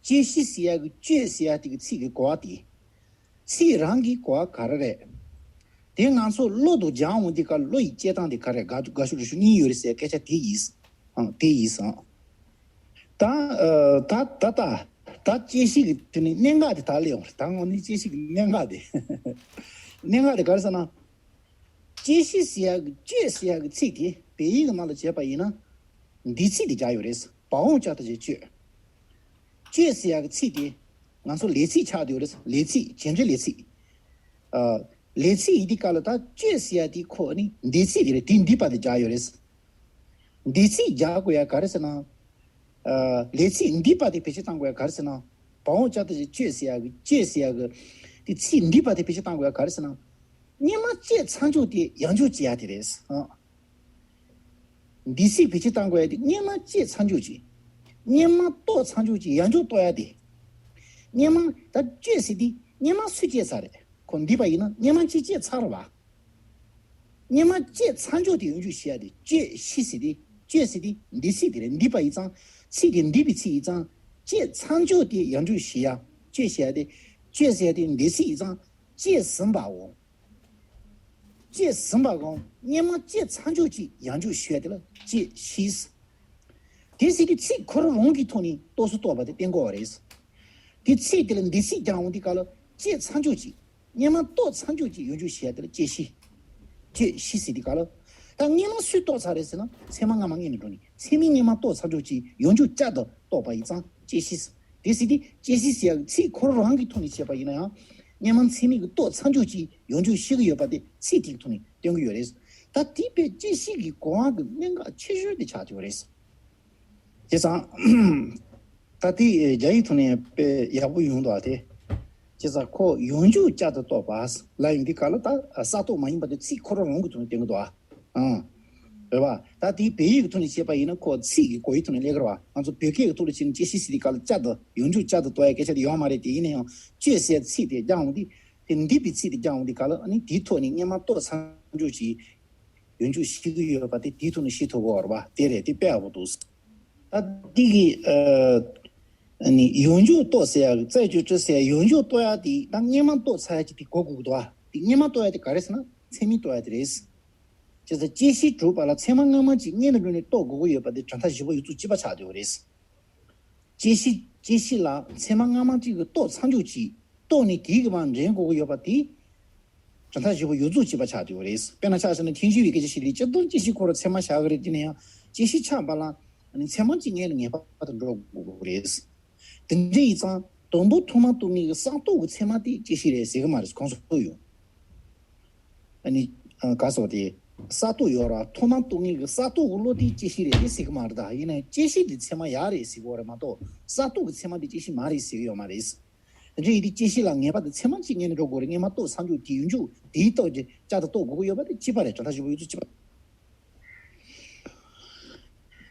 བཅད་ཤེས་ཟེར་ཡག་གི་བཅད་ཟེར་ཡག་དེ་གི་ཚིག་གི་གོ་བ་དེ། ཚིག་རང་གི་གོ་བ་ག་རེ་རེད། དེ་ང་ཚོ་བློ་དང་སྦྱར་འོང་དུས་སྐབས་ལ་བློ་ཡི་བཅད་སྟངས་དེ་ག་རེ་རེད། དགག་དགག་ཕྱོགས་སྒྲུབ་ཕྱོགས་གཉིས་ཡོད་རེད་ཟེར་སྐད་ཆ་དེ་ཡིན། ཨང་། དེ་ཡིན་ཙང་། ད། ཨ། ད་ད་ད་ད་བཅད་ཤེས་ཀྱི་དེ་ནི་གནད་འགག་དེ་ད་སླེབས་ཡོང་རེད། ད་དངོས་གནས་བཅད་ཤེས་ཀྱི་གནད་འགག་དེ། གནད་འགག་དེ་ག་རེ་ཟེར་ན། བཅད་ཤེས་ཟེར་ཡག་གི་བཅད་ཟེར་ཡག་གི་ཚིག་དེ་བོད་ཡིག་གི་ནང་ལ་བྱས་པ་ཡིན་ན། འདས་ཚིག་དེ་སྦྱར་ཡོད་རེད། བ་འོག་ཅ་ད་བཞི་བཅད། བཅད་ཟེར་ཡག་གི་ཚིག་དེ་ང་ཚོ་ལས་ཚིག་ཆགས་བསྡད་ཡོད་རེད། ལས་ཚིག་བྱེད་འབྲེལ་ལས་ཚིག་ཨ། ལས་ཚིག་ཡིན་དུས་སྐབས་ལ་ད་བཅད་ཟེར་ཡག་དེ་ཁོ་ནི་འདས་ཚིག་དེ་རེད། དེ་འདས་པ་དེ་སྦྱར་ཡོད་རེད། འདས་ཚིག་སྦྱར་དགོས་ཡག་ག་རེ་ཟེར་ན། ཨ། ལས་ཚིག་འདས་པ་དེ་བེད་སྤྱོད་གཏང་དགོས་ཡག་ག་རེ་ཟེར་ན། བ་འོག་ཅ་ད་བཞི་བཅད་ཟེར་ཡག་གི་བཅད་ཟེར་ཡག་གི་དེ་ཚིག་འདས་པ་དེ་བེད་སྤྱོད་གཏང་དགོས་ཡག་ག་རེ་ཟེར་ན། སྔོན་མ་བཅད་ཚར་ཆོག་དེ་ཡང་བསྐྱར་བཅད་ཡག་དེ་རེད། ཨ། འདས་ཚིག་བེད་སྤྱོད་གཏང་དགོས་ཡག་དེ་སྔོན་མ་བཅད་ཚར་ཆོག་ཅིག་སྔོན་མ་རྟོགས་ཚར་ཆོག་ཅིག་ཡང་བསྐྱར་རྟོགས་ཡག་དེ། སྔོན་མ་ད་བཅད་ཟེར་དེ་སྔོན་མ་སུས་བཅད་ཚར་རེད། ཁོ་འདས་པ་ཡིན་ན་སྔོན་མ་ཅིག་བཅད་ཚར་བ། སྔོན་མ་བཅད་ཚར་ཆོག་དེ་ཡང་བསྐྱར་བཤད་ཡག་དེ་བཅད་ཤེས་ཟེར་དེ། བཅད་ཟེར་དེ་འདས་ཚིག་དེ་རེད། འདས་པ་ཡིན་ཙང་། ཚིག་དེ་འདས་པའི་ཚིག་ཡིན་ཙང་། བཅད་ཚར་ཆོག་དེ་ཡང་བསྐྱར་བཤད་ཡག་བཅད་བཤད་ཡག་དེ། བཅད་ཟེར་ཡག་དེ་འདས་ཚིག་ཡིན་ཙང་། བཅད་ཟིན་པའོ། བཅད་ཟིན་པ་གང་། སྔོན་མ་བཅད་ཚར་ཆོག་ཅིག་ཡང་བསྐྱར་བཤད་ཡག་དེ་ལ་བཅད་ཤེས། དེ་ཟེར་དུས་ཚིག་ཁོ་རང་རང་གི་ཐོག་ནས་རྟོགས་སུ་གཏོགས་པ་དེ་བསྟན་དགོས་པ་རེད། དེ་ཚིག་དེ་ལ་འདས་ཚིག་སྦྱར་འོང་དུས་སྐབས་ལ་བཅད་ཚར་ཆོག་ཅིག་སྔོན་མ་རྟོགས་ཚར་ཆོག་ཅིག་ཡང་བསྐྱར་བཤད་ཡག་དེ་ལ་བཅད་ཤེས། བཅད་ཤེས་ཟེར་དུས་སྐབས་ལ། ད་སྔོན་མ་སུས་རྟོགས་ཚར་རེད་ཟེར་ན། ཚད་མ་སྔ་མ་སྔོན་ནས་འགྲོ་ནས་ཚད་མས་སྔོན་མ་རྟོགས་ཚར་ཆོག་ཅིག་ཡང་བསྐྱར་བསྐྱར་དུ་རྟོགས་པ་ཡིན་ཙང་བཅད་ཤེས། དེ་ཟེར་དུས་བཅད་ཤེས་ཟེར་ཡག་གི་ཚིག་ཁོ་རང་རང་གི་ཐོག་ནས་བཤད་པ་ཡིན་ན་ཡང་། སྔོན་མ་ཚད་མས་ཀྱིས་རྟོགས་ཚར་ཆོག་ཅིག་ཡང་བསྐྱར་བཤད་ཀྱི་ཡོད་པ་དེ་ཚིག་དེ་གི་ཐོག་ནས་སྟོན་གྱི་ཡོད་རེད། ད་དེ་དཔེ་བཅད་ཤེས་ཀྱི་གོ་བ་གི་གནད་འགག་ཆེ་ཤོས་དེ་ཆགས་ཀྱི་ཡོད་རེད། བྱས་ཙང་། ད་དེ་རྒྱ་ཡིག་ཐོག་ནས་དཔེ་ཡག་པོ་ཡོང་འདུག་ཨ། དེ། བྱས་ཙང་ཁོ་ཡང་བསྐྱར་བསྐྱར་དུ་རྟོགས་པ་ལབ་ཡོང་དུས་སྐབས་ལ། ད་གསར་རྟོགས་མ་ཡིན་པ་དེ་ཚིག་ཁོ་རང་རང་གི་ཐོག་ནས་སྟོན་གྱི་འདུག་ཨ། ཨང་། རེད་པ། ད་དེ་བོད་ཡིག་གི་ཐོག་ནས་བཤད་པ་ཡིན་ན། ཁོ་ཚིག་གི་གོ་བའི་ཐོག་ནས་སླེབས་ཀྱི་རེད་པ། ང་ཚོ་བོད་སྐད་ཀྱི་ཐོག་ལ་བྱས་ན་བཅད་ཤེས་ཟེར་དུས་སྐབས་ལ་བསྐྱར་དུ་ཡང་བསྐྱར་བསྐྱར་དུ་རྟོགས་ཡག་སྐད་ཆ་དེ་ཡོད་མ་རེད། དེ་ཡིན་ན་ཡང་བཅད་ཟེར་ཚིག་དེ་སྦྱར་འོང་དུས། དེ་འདས་པའི་ཚིག་དེ་སྦྱར་འོང་དུས་སྐབས་ལ། ཨ་ནི་དེའི་ཐོག་ནས་སྔོན་མ་རྟོགས་ཚར་ཆོག་ཅིག་ཡང་བསྐྱར་བཤད་ཀྱི་ཡོད་པ་དེ་དེའི་ཐོག་ནས་ཤེས་ཐུབ་ཀྱི་ཡོད་རེད་པ། དེ་རེད། དེ་དཔེ་ཡག་པོ་འདུག་ད་འདི་གི། ཨ་ནི་ཡང་བསྐྱར་རྟོགས་ཟེར་ཡག་གི། རྩད་གཅོད་བྱེད་ཟེར་ཡག་ཡང་བསྐྱར་རྟོགས་ཡག་དེ། ད་སྔོན་མ་རྟོགས་ཚར་ཡག་ཅིག་དེ་གོ་དགོས་ཀྱི་འདུག་ཨ། དེ་སྔོན་མ་རྟོགས་ཡག་དེ་ག་རེ་ཟེར་ན། ཚད་མས་རྟོགས་ཡག་དེ་རེད། བྱས་ཙང་བཅད་ཤེས་གྲུབ་པ་ལ་ཚད་མ་སྔ་མ་ཅིག་སྔོན་ནས་འགྲོ་ནས་རྟོགས་དགོས་ཀྱི་ཡོད་པ་དེ་གྲུབ་མཐའ་བཞི་པོ་ཡོངས་རྫོགས་གཅིག་པ་ཆགས་བསྡད་ཡོད་རེད། བཅད་ཤེས། བཅད་ཤེས་ལ་ཚད་མ་སྔ་མ་ཅིག་གིས་རྟོགས་ཚར་ཆོག་ཅིག་རྟོགས་ནས་དེའི་གི་བར་འདྲེན་དགོས་ཀྱི་ཡོད་པ་དེ། གྲུབ་མཐའ་བཞི་པོ་ཡོངས་རྫོགས་གཅིག་པ་ཆགས་བསྡད་ཡོད་རེད། དཔེར་ན་ཆ་བཞག་ན་མཁྱེན་གཞི་བའི་སྐད་ཆ་ཞིག་ལ། སྤྱིར་བཏང་བཅད་ཤེས་ཁོ་རང་ཚད་མ་བཞག་གི་རེད། དེ་ཡིན་ན་ཡང་བཅད་ཤེས་ཆགས་པ་ལ་ཚད་མ་གཅིག་སྔོན་ནས་ངེས་པར་དུ་འགྲོ་དགོས་ཀྱི་རེད། དེ་འདྲ་ཡིན་ཙང་དང་པོ་ཐོག་མར་རྟོགས་ངེས་ཀྱི་གསར་རྟོགས་ཀྱི་ཚད་མ་དེ་བཅད་ཤེས་རེད་ཟེར་གྱི་མ་རེད། གོང་ས་མཆོག་ཡང་། ཨ་ནི། ཨ། ག་རེ་ཟེར་དགོས་རེད། གསར་རྟོགས་ཡོད་རེད་པ། ཐོག་མར་རྟོགས་ངེས་ཀྱི་གསར་རྟོགས་ཀྱི་བློ་དེ་བཅད་ཤེས་རེད་དེ་ཟེར་གྱི་མ་རེད་ད། ཡིན་ན་ཡང་བཅད་ཤེས་དེ་ཚད་མ་ཡག་རེད་ཟེར་གྱི་ཡོད་རེད་མ་གཏོགས། གསར་རྟོགས་ཀྱི་ཚད་མ་དེ་བཅད་ཤེས་མ་རེད་ཟེར་གྱི་ཡོད་མ་རེད། དེ་འདྲ་ཡིན་དུས་བཅད་ཤེས་ལ་ངེས་པར་དུ་ཚད་མ་གཅིག་སྔོན་ནས་འགྲོ་དགོས་རེད། སྔོན་མ་རྟོགས་ཚར་ཆོག་དེ་ཡང་བསྐྱར་དེའི་ཐོག་ནས་བསྐྱར་དུ་རྟོགས་དགོས་ཀྱི་ཡོད་པ་དེ་གཅིག་པ་རེད། གྲུབ་མཐའ་བཞི་པོ་ཡོངས་རྫོགས་གཅིག་པ།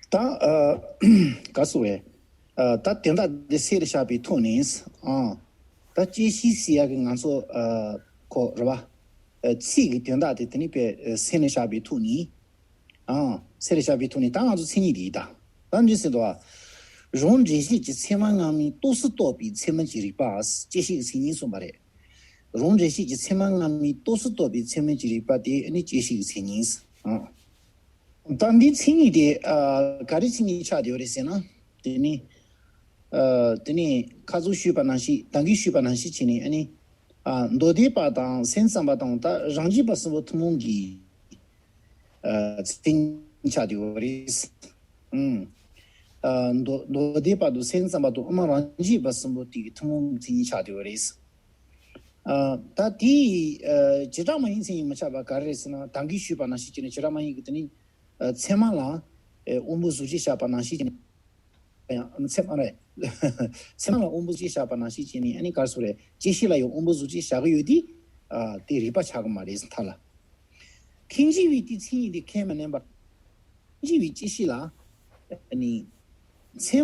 ད། ཨ། ག་རེ་ཟེར་དགོས་རེད། ཨ། ད་དོན་དག་འདི་གསལ་རུ་བཞག་པའི་ཐོག་ནས། ཨ། ད་བཅད་ཤེས་ཟེར་ཡག་གི་ང་ཚོ། ཨ། ཁོ་རེད་པ། ཨ། ཚིག་གི་དོན་དག་དེ་དེ་ནས་དཔེ་གསལ་རུ་བཞག་པའི་ཐོག་ནས། ཨ། གསལ་རུ་བཞག་པའི་ཐོག་ནས་ད་ང་ཚོ་མཚན་ཉིད་དེ་ཡིན་ད། ད་འདི་ཟེར་དུས། རང་འགྲེལ་བཤད་ཀྱི་ཚད་མ་སྔ་མས་རྟོགས་སུ་གཏོགས་པའི་ཚད་མ་གི་རིགས་པ། བཅད་ཤེས་ཀྱི་མཚན་ཉིད་གསུངས་པ་རེད། རང་འགྲེལ་བཤད་ཀྱི་ཚད་མ་སྔ་མའི་རྟོགས་སུ་གཏོགས་པའི་ཚད་མིན་གྱི་རིགས་པ་དེ་ནི་བཅད་ཤེས་ཀྱི་མཚན་ཉིད། ཨ། ད་འདིའི་མཚན་ཉིད་དེ་ཨ་ག་རེ་མཚན་ཉིད་ཆགས་བསྡད་ཡོད་རེད་ཟེར་ན། དེ་ནི་ཨ་དེ་ནི་ཁ་སང་ཞུས་པ་ནང་བཞིན། ད་གིན་ཞུས་པ་ནང་བཞིན་བྱས་ནས། ཨ་ནི་ཨ་མདོ་སྡེ་པ་དང་སེམས་ཙམ་པ་དང་ད་རང་རྒྱུད་པ་གསུམ་པོ་ཐུན་མོང་གི་ཨ་མཚན་ཉིད་ཆགས་བསྡད་ཡོད་རེད། ཨུམ། ཨ་མདོ་མདོ་སྡེ་པ་དང་སེམས་ཙམ་པ་དང་དབུ་མ་རང་རྒྱུད་པ་གསུམ་པོ་དེ་གི་ཐུན་མོང་གི་མཚན་ཉིད་ཆགས་བསྡད་ཡོད་རེད། ཨ་ད་དེ་ཨ་བྱེ་བྲག་སྨྲ་བའི་མཚན་ཉིད་མི་ཆགས་པ་ག་རེ་རེད་ཟེར་ན། ད་གིན་ཞུས་པ་ནང་བཞིན་བྱས་ནས་བྱེ་བྲག་སྨྲ་བའི་གི་དེ་ནི་ཨ་ཚད་མ་ལ་ཨ་དབང་པོ་གཟུགས་ཅན་བཞག་པ་ནང་བཞིན་བྱས་ནས། ཡང་ཚད་མ་རེད། ཚད་མ་ལ་དབང་པོ་གཟུགས་ཅན་བཞག་པ་ནང་བཞིན་བྱས་ནས། ཨ་ནི་ག་རེ་ཟེར་རེད། བཅད་ཤེས་ལ་ཡང་དབང་པོ་གཟུགས་ཅན་བཞག་གི་ཡོད་དེ། ཨ་དེ་རིགས་པ་ཆགས་གི་མ་རེད་མཐའ་ལ། ཐལ་འགྱུར་བའི་དེ་མཚན་ཉིད་དེ་ཁས་མི་ལེན་པར། ཐལ་འགྱུར་བའི་བཅད་ཤེས་ལ་ཨ་ནི་ཚད་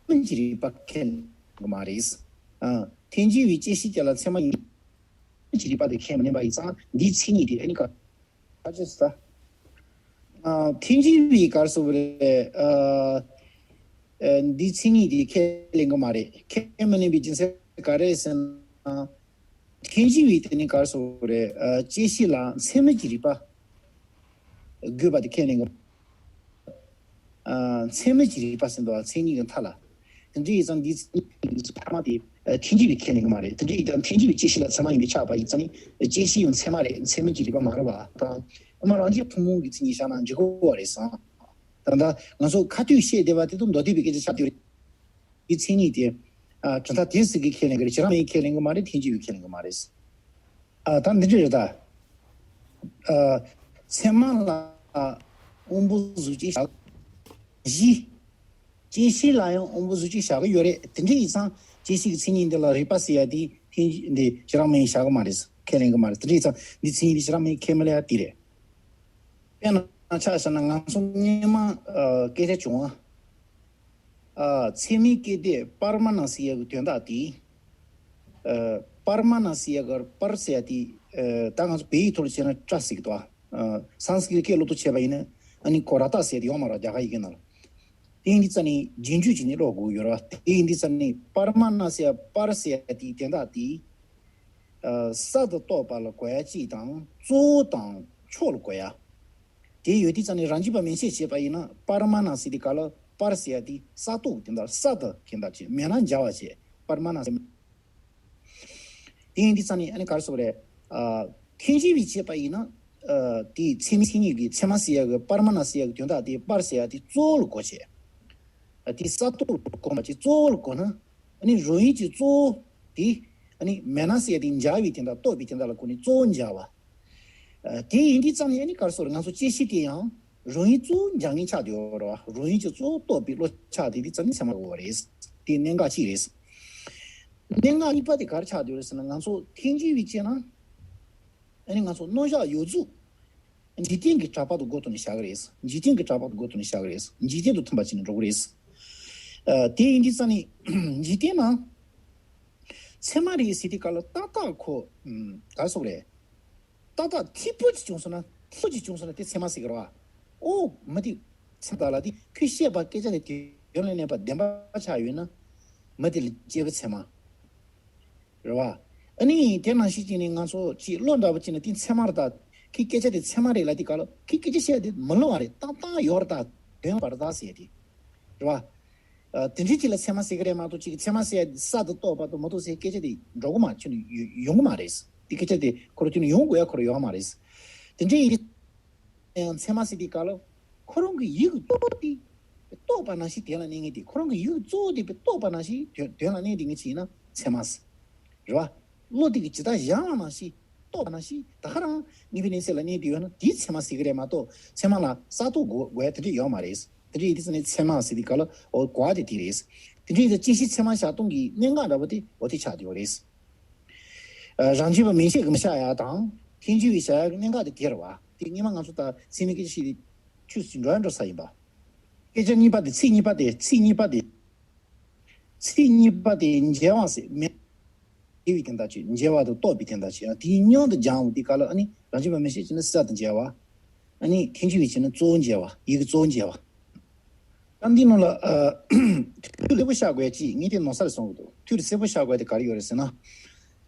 མིན་གྱི་རིགས་པ་ཁས་ལེན་གི་མ་རེད། ཨ་ཐལ་འགྱུར་བའི་བཅད་ཤེས་དེ་ལ་ཚད་མ་ཡིན་གྱི་རིགས་པ་དེ་ཁས་མི་ལེན་པ་ཡིན་ཙང་། འདིའི་མཚན་ཉིད་དེ་ཨ་ནི་ག་ག་ཅི་ཟེར། ཨ་ཐལ་འགྱུར་བའི་ག་རེ་ཟེར་རེད། ཨ་ཨ་འདིའི་མཚན་ཉིད་དེ་ཁས་ལེན་གི་མ་རེད། ཁས་མི་ལེན་པའི་རྒྱུ་མཚན་ག་རེ་ཟེར་ན། ཐལ་འགྱུར་བའི་དེ་ནི་ག་རེ་ཟེར་རེད། ཨ་བཅད་ཤེས་ལ་ཚད་མིན་གྱི་རིགས་པ་དགོས་པ་དེ་ཁས་ལེན་གི། ཨ་ཚད་མིན་གྱི་རིགས་པ་ཟེར་འདུག་པ། མཚན་ཉིད་ཀྱི་མཐའ་ལ། དེ་འདྲ་ཡིན་ཙང་འདིའི་མཚན་ཉིད་ཀྱི་ཕ་མ་དེ་ཨ་ཐལ་འགྱུར་བའི་ཁས་ལེན་གི་མ་རེད། དེ་འདྲ་ཡིན་ཙང་ཐལ་འགྱུར་བའི་བཅད་ཤེས་ལ་ཚད་མ་ཡིན་པས་ཆགས་པ་ཡིན་ཙང་ནི། བཅད་ཤེས་ཡང་ཚད་མ་རེད། ཚད་མིན་གྱི་རིགས་པ་མ་རེད་པ་དང་། དབུ་མ་རང་རྒྱུད་ཐུན་མོང་གི་མཚན་ཉིད་བཞག་ན་འགྲིག་གི་རེད་བསམ། ད་ལྟ་ང་ཚོ་ཁ་ཐུག་བཤད་བསྡད་པ་དེ་དང་མདོ་སྡེ་པའི་སྐད་ཆ་ཆགས་བསྡད་ཡོད་རེད། དེའི་མཚན་ཉིད་དེ་ཨ་གྲུབ་མཐའ་དེ་ཟེར་གི་ཁས་ལེན་གི་རེད། བྱེ་བྲག་སྨྲ་བས་ཁས་ལེན་གི་མ་རེད། ཐལ་འགྱུར་བས་ཁས་ལེན་གི་མ་རེད། ཨ་ད་འདི་འདྲ་རེད་ད། ཨ་ཚད་མ་ལ་དབང་པོ་གཟུགས་ཅན་བཞག་བཞི། བཅད་ཤེས་ལ་ཡང་དབང་པོ་གཟུགས་ཅན་བཞག་གི་ཡོད་རེད། དེ་འདྲ་ཡིན་ཙང་བཅད་ཤེས་ཀྱི་མཚན་ཉིད་འདི་ལ་རིགས་པ་ཟེར་ཡ་དེ་ཐལ་འགྱུར་འདི་བྱེ་བྲག་སྨྲ་བས་བཞག་གི་མ་རེད། ཁས་ལེན་གི་མ་རེད། དེ་འདྲ་ཡིན་ཙང་འདི་མཚན་ཉིད་འདི་བྱེ་བྲག་སྨྲ་བས་ཁས་མི་ལེན་ཡ་དེ་རེད། དཔེར་ན་ཆ་བཞག་ན་ང་ཚོ་སྔོན་མ་ཨ་སྐད་ཆ་བྱུང་བ། ཨ་ཚད་མའི་སྐད་དོད་པར་མ་ན་ཟེར་ཡ་གི་དོན་དག་དེ། ཨ་པར་མ་ན་ཟེར་ཡ་གི་པར་ཟེར་ཡ་དེ། ཨ་ད་ང་ཚོ་བོད་ཡིག་ཐོག་ལ་བྱས་ན་སྤྲ་ཟེར་གི་འདུག་པ། ཨ་སཾ་སྐྲྀཏ་སྐད་སློབ་གྲྭ་བྱས་པ་ཡིན་ན། ཨ་ནི་གོ་ར་ཏ་ཟེར་ཡ་དེ་ཡོད་མ་རེད་རྒྱ་གར་ཡི་གེ་ནང་ལ། དེ་ཡིན་དུས་ཙ་ནི་རྒྱུན་སྤྱོད་ཀྱི་ནི་ཀློག་དགོས་ཡོད་རེད་པ། དེ་ཡིན་དུས་ཙ་ནི་པར་མ་ན་ཟེར་ཡ་པར་ཟེར་ཡ་དེའི་དོན་དག་དེ། ཨ་ས་དང་རྟོག་པ་ལ་གོ་ཡ་གཅིག་དང་། གཙོ་བོ་དང་ཕྱོགས་ལ་གོ་ཡ། དེ་ཡོད་དུས་ཙ་ནི་རང་རྒྱུད་པ་མན་ཆད་བྱས་པ་ཡིན་ན། པར་མ་ན་ཟེར་དུས་སྐབས་ལ་པར་ཟེར་ཡ་དེ་ས་རྟོགས་ཀྱི་དོན་དག་ས་དང་དོན་དག་བྱས། མེད་ན་སྦྱར་བ་བྱས། པར་མ་ན་ཟེར། དེ་ཡིན་དུས་ཙ་ནི་ཨ་ནི་ག་རེ་ཟེར་རེད། ཨ་ཐལ་འགྱུར་བས་བྱས་པ་ཡིན་ན། ཨ་དེའི་ཚད་མའི་མཚན་ཉིད་ཀྱི་ཚད་མ་ཟེར་ཡ་གི་པར་མ་ན་ཟེར་ཡ་གི་དོན་དག་དེ་པར་ཟེར་ཡ་དེ་གཙོ་བོ་ལ་གོ་བྱས། ཨ་དེ་ས་རྟོགས་ལ་གོ་མ་བྱས། གཙོ་བོ་ལ་གོ་ན། ཨ་ནི་རང་ཡུལ་གྱི་གཙོ་བོ་དེ་ཨ་ནི་མེད་ན་ཟེར་ཡ་དེ་སྦྱར་བའི་དོན་དག་རྟོགས་པའི་དོན་དག་ལ་གོ་ནས་གཙོ་བོ་སྦྱར་བ། ཨ་དེ་ཡིན་དུས་ཙ་ནི་ཨ་ནི་ག་རེ་ཟེར་རེད། ང་ཚོ་བཅད་ཤེས་དེ་ཡང་རང་ཡུལ་གཙོ་བོ་སྦྱར་མཁན་ཆགས་བསྡད་ཡོད་རེད་པ། རང་ཡུལ་གྱི་གཙོ་བོ་རྟོགས་པའི་བློ་ཆགས་བསྡད་དུས་ཙ་ནི་ཚད་མ་རེད། དེ་གནད་འགག་གཅིག་རེད། གནད་འགག་གཉིས་པ་དེ་ག་རེ་ཆགས་བསྡད་ཡོད་རེད་ཟེར་ན། ང་ཚོ་ཐལ་འགྱུར་བས་བྱས་ན། ཨ་ནི་ང་ཚོ་རྣམ་གཞག་ཡོངས་རྫོགས་འཇིག་རྟེན་གྱི་གྲགས་པ་དང་སྒོ་བསྟུན་ནས་བཞག་གི་རེད། འཇིག་རྟེན་གྱི་གྲགས་པ་དང་སྒོ་བསྟུན་ནས་བཞག་གི་རེད། འཇིག་རྟེན་དང་མཐུན་པ་བྱས་ནས་འགྲོ་གི་རེད། ཨ་དེ་ཡིན་དུས་ཙ་ནི་འཇིག་རྟེན་ནང་ཚད་མ་རེད་ཟེར་དུས་སྐབས་ལ་ཏག་ཏག་ཁོ་ཨམ་ག་རེ་ཟེར་དགོས་རེད། ཏག་ཏག་ཐིག་པོ་ཅིག་བྱུང་སོང་ན། ཐིག་པོ་ཅིག་བྱུང་སོང་ན་དེ་ཚད་མ་ཟེར་གི་རེད་པ། ཨོ་མི་དེ་ཚད་མ་ལ་དེ་ཁོས་བཤད་པ་སྐད་ཆ་དེ་དོན་ལ་གནས་པ་བདེན་པ་ཆགས་ཡོད་ན། མི་དེ་ལ་སྐྱེས་བུ་ཚད་མ། རེད་པ། ཨ་ནི་དེ་ནང་བཞིན་བྱས་ནས་ང་ཚོ་ཅིག་བློ་འདྲ་པོ་ཅིག་ན་དེ་ཚད་མ་རེད་ད། ཁོའི་སྐད་ཆ་དེ་ཚད་མ་རེད་ལབ་དུས་སྐབས་ལ། ཁོའི་སྐད་ཆ་བཤད་དེ་མི་ལོ་བ་རེད། ཏག་ཏག་ཡོད་རེད་ད། དོན་པ་རེད་ད་ཟེར་དེ། རེད་པ། ཨ་དེ་འདྲའི་ཅིག་ལ་ཚད་མ་ཟེར་གི་རེད་མ་གཏོགས། ཅིག་ཚད་མ་ཟེར་ཡ་ས་དང་རྟོག་པ་དང་མི་རྟོག་ཟེར་སྐད་ཆ་དེ་འགྲོ་གི་མ། ཁྱོན་ནས་ཡོང་གི་མ་རེད། དེ་སྐད་ཆ་དེ་ཁོ་རང་ཁྱོན་ནས་ཡོང་དགོས་ཡ་ཁོ་རང་ཡོད་མ་རེད། དེ་འདྲའི་ཡིན་དུས་ཡང་ཚད་མ་ཟེར་དུས་སྐབས་ལ་ཁོ་རང་གི་ཡུལ་གྱི་རྟོག་པ་དེ་རྟོགས་པ་ནང་བཞིན་དོན་ལ་གནས་མཁན་དེ། ཁོ་རང་གི་ཡུལ་གཙོ་བོ་དེ་རྟོགས་པ་ནང་བཞིན་དོན་ལ་གནས་དེ་ངེས་ཅིག་ཡིན་ན་ཚད་མ་ཟེར། རེད་པ། བློ་དེ་གིས་ཇི་ལྟར་སྦྱངས་པ་ནང་བཞིན། རྟོགས་པ་ནང་བཞིན་ད་ག་རང་ངེས་པའི་གནས་ཚད་ལ་གནས་བསྡད་ཡོད་ན་དེའི་ཚད་མ་ཟེར་གི་རེད་མ་གཏོགས། ཚད་མ་ལ་ས་རྟོགས་དགོས་དགོས་ཡ་དེ་འདྲ་ཡོད་མ་རེད། དེ་འདྲ་ཡིན་དུས་ཙ་ནི་ཚད་མ་ཟེར་དུས་སྐབས་ལ་འོ་གོ་བ་དེ་དེ་རེད། དེ་འདྲ་ཡིན་ཙང་བཅད་ཤེས་ཚད་མ་བཞག་སྟངས་ཀྱི་གནད་འགག་འདྲ་པོ་དེ་འོ་དེ་ཆགས་བསྡད་ཡོད་རེད། ཨ་རང་རྒྱུད་པ་མན་ཆད་ཀྱིས་མི་བཞག་ཡ་དང་ཐལ་འགྱུར་བས་བཞག་ཡ་གི་གནད་འགག་དེ་དེ་རེད་པ། དེ་སྔོན་མ་ང་ཚོ་ད་ཚད་མའི་སྐད་ཆ་བཤད་དེ་ཆུད་ཟོས་འགྲོ་ཡ་འགྲོ་ས་ཡིན་པ། སྐད་ཆ་གཉིས་པ་དེ། ཚིག་གཉིས་པ་དེ། ཚིག་གཉིས་པ་དེ། ཚིག་གཉིས་པ་དེ་འཇལ་བ་ཟེར། མེད། འཇལ་བའི་དོན་དག་བྱས། འཇལ་བ་དང་རྟོགས་པའི་དོན་དག་བྱས། དེའི་མཉམ་དུ་སྦྱང་བ་དེ་ག་ལ། ཨ་ནི་རང་རྒྱུད་པ་མན་ཆད་བྱས་ན་ས་དང་འཇལ་བ། ཨ་ནི་ཐལ་འགྱུར་བས་བྱས་ན་གཙོ་བོ་འཇལ་བ། ཡུལ་གྱི་གཙོ་བོ་འཇལ་བ། ད་འདི་ནང་ལ་ཨ་ཐུགས་གསལ་པོ་བཞག་དགོས་ཅིག་ངས་དེ་ནོར་ས་རེད་བསམ་གྱི་འདུག་ཐུགས་གསལ་པོ་བཞག་དགོས་དེ་ག་རེ་ཡོད་རེད་ཟེར་ན།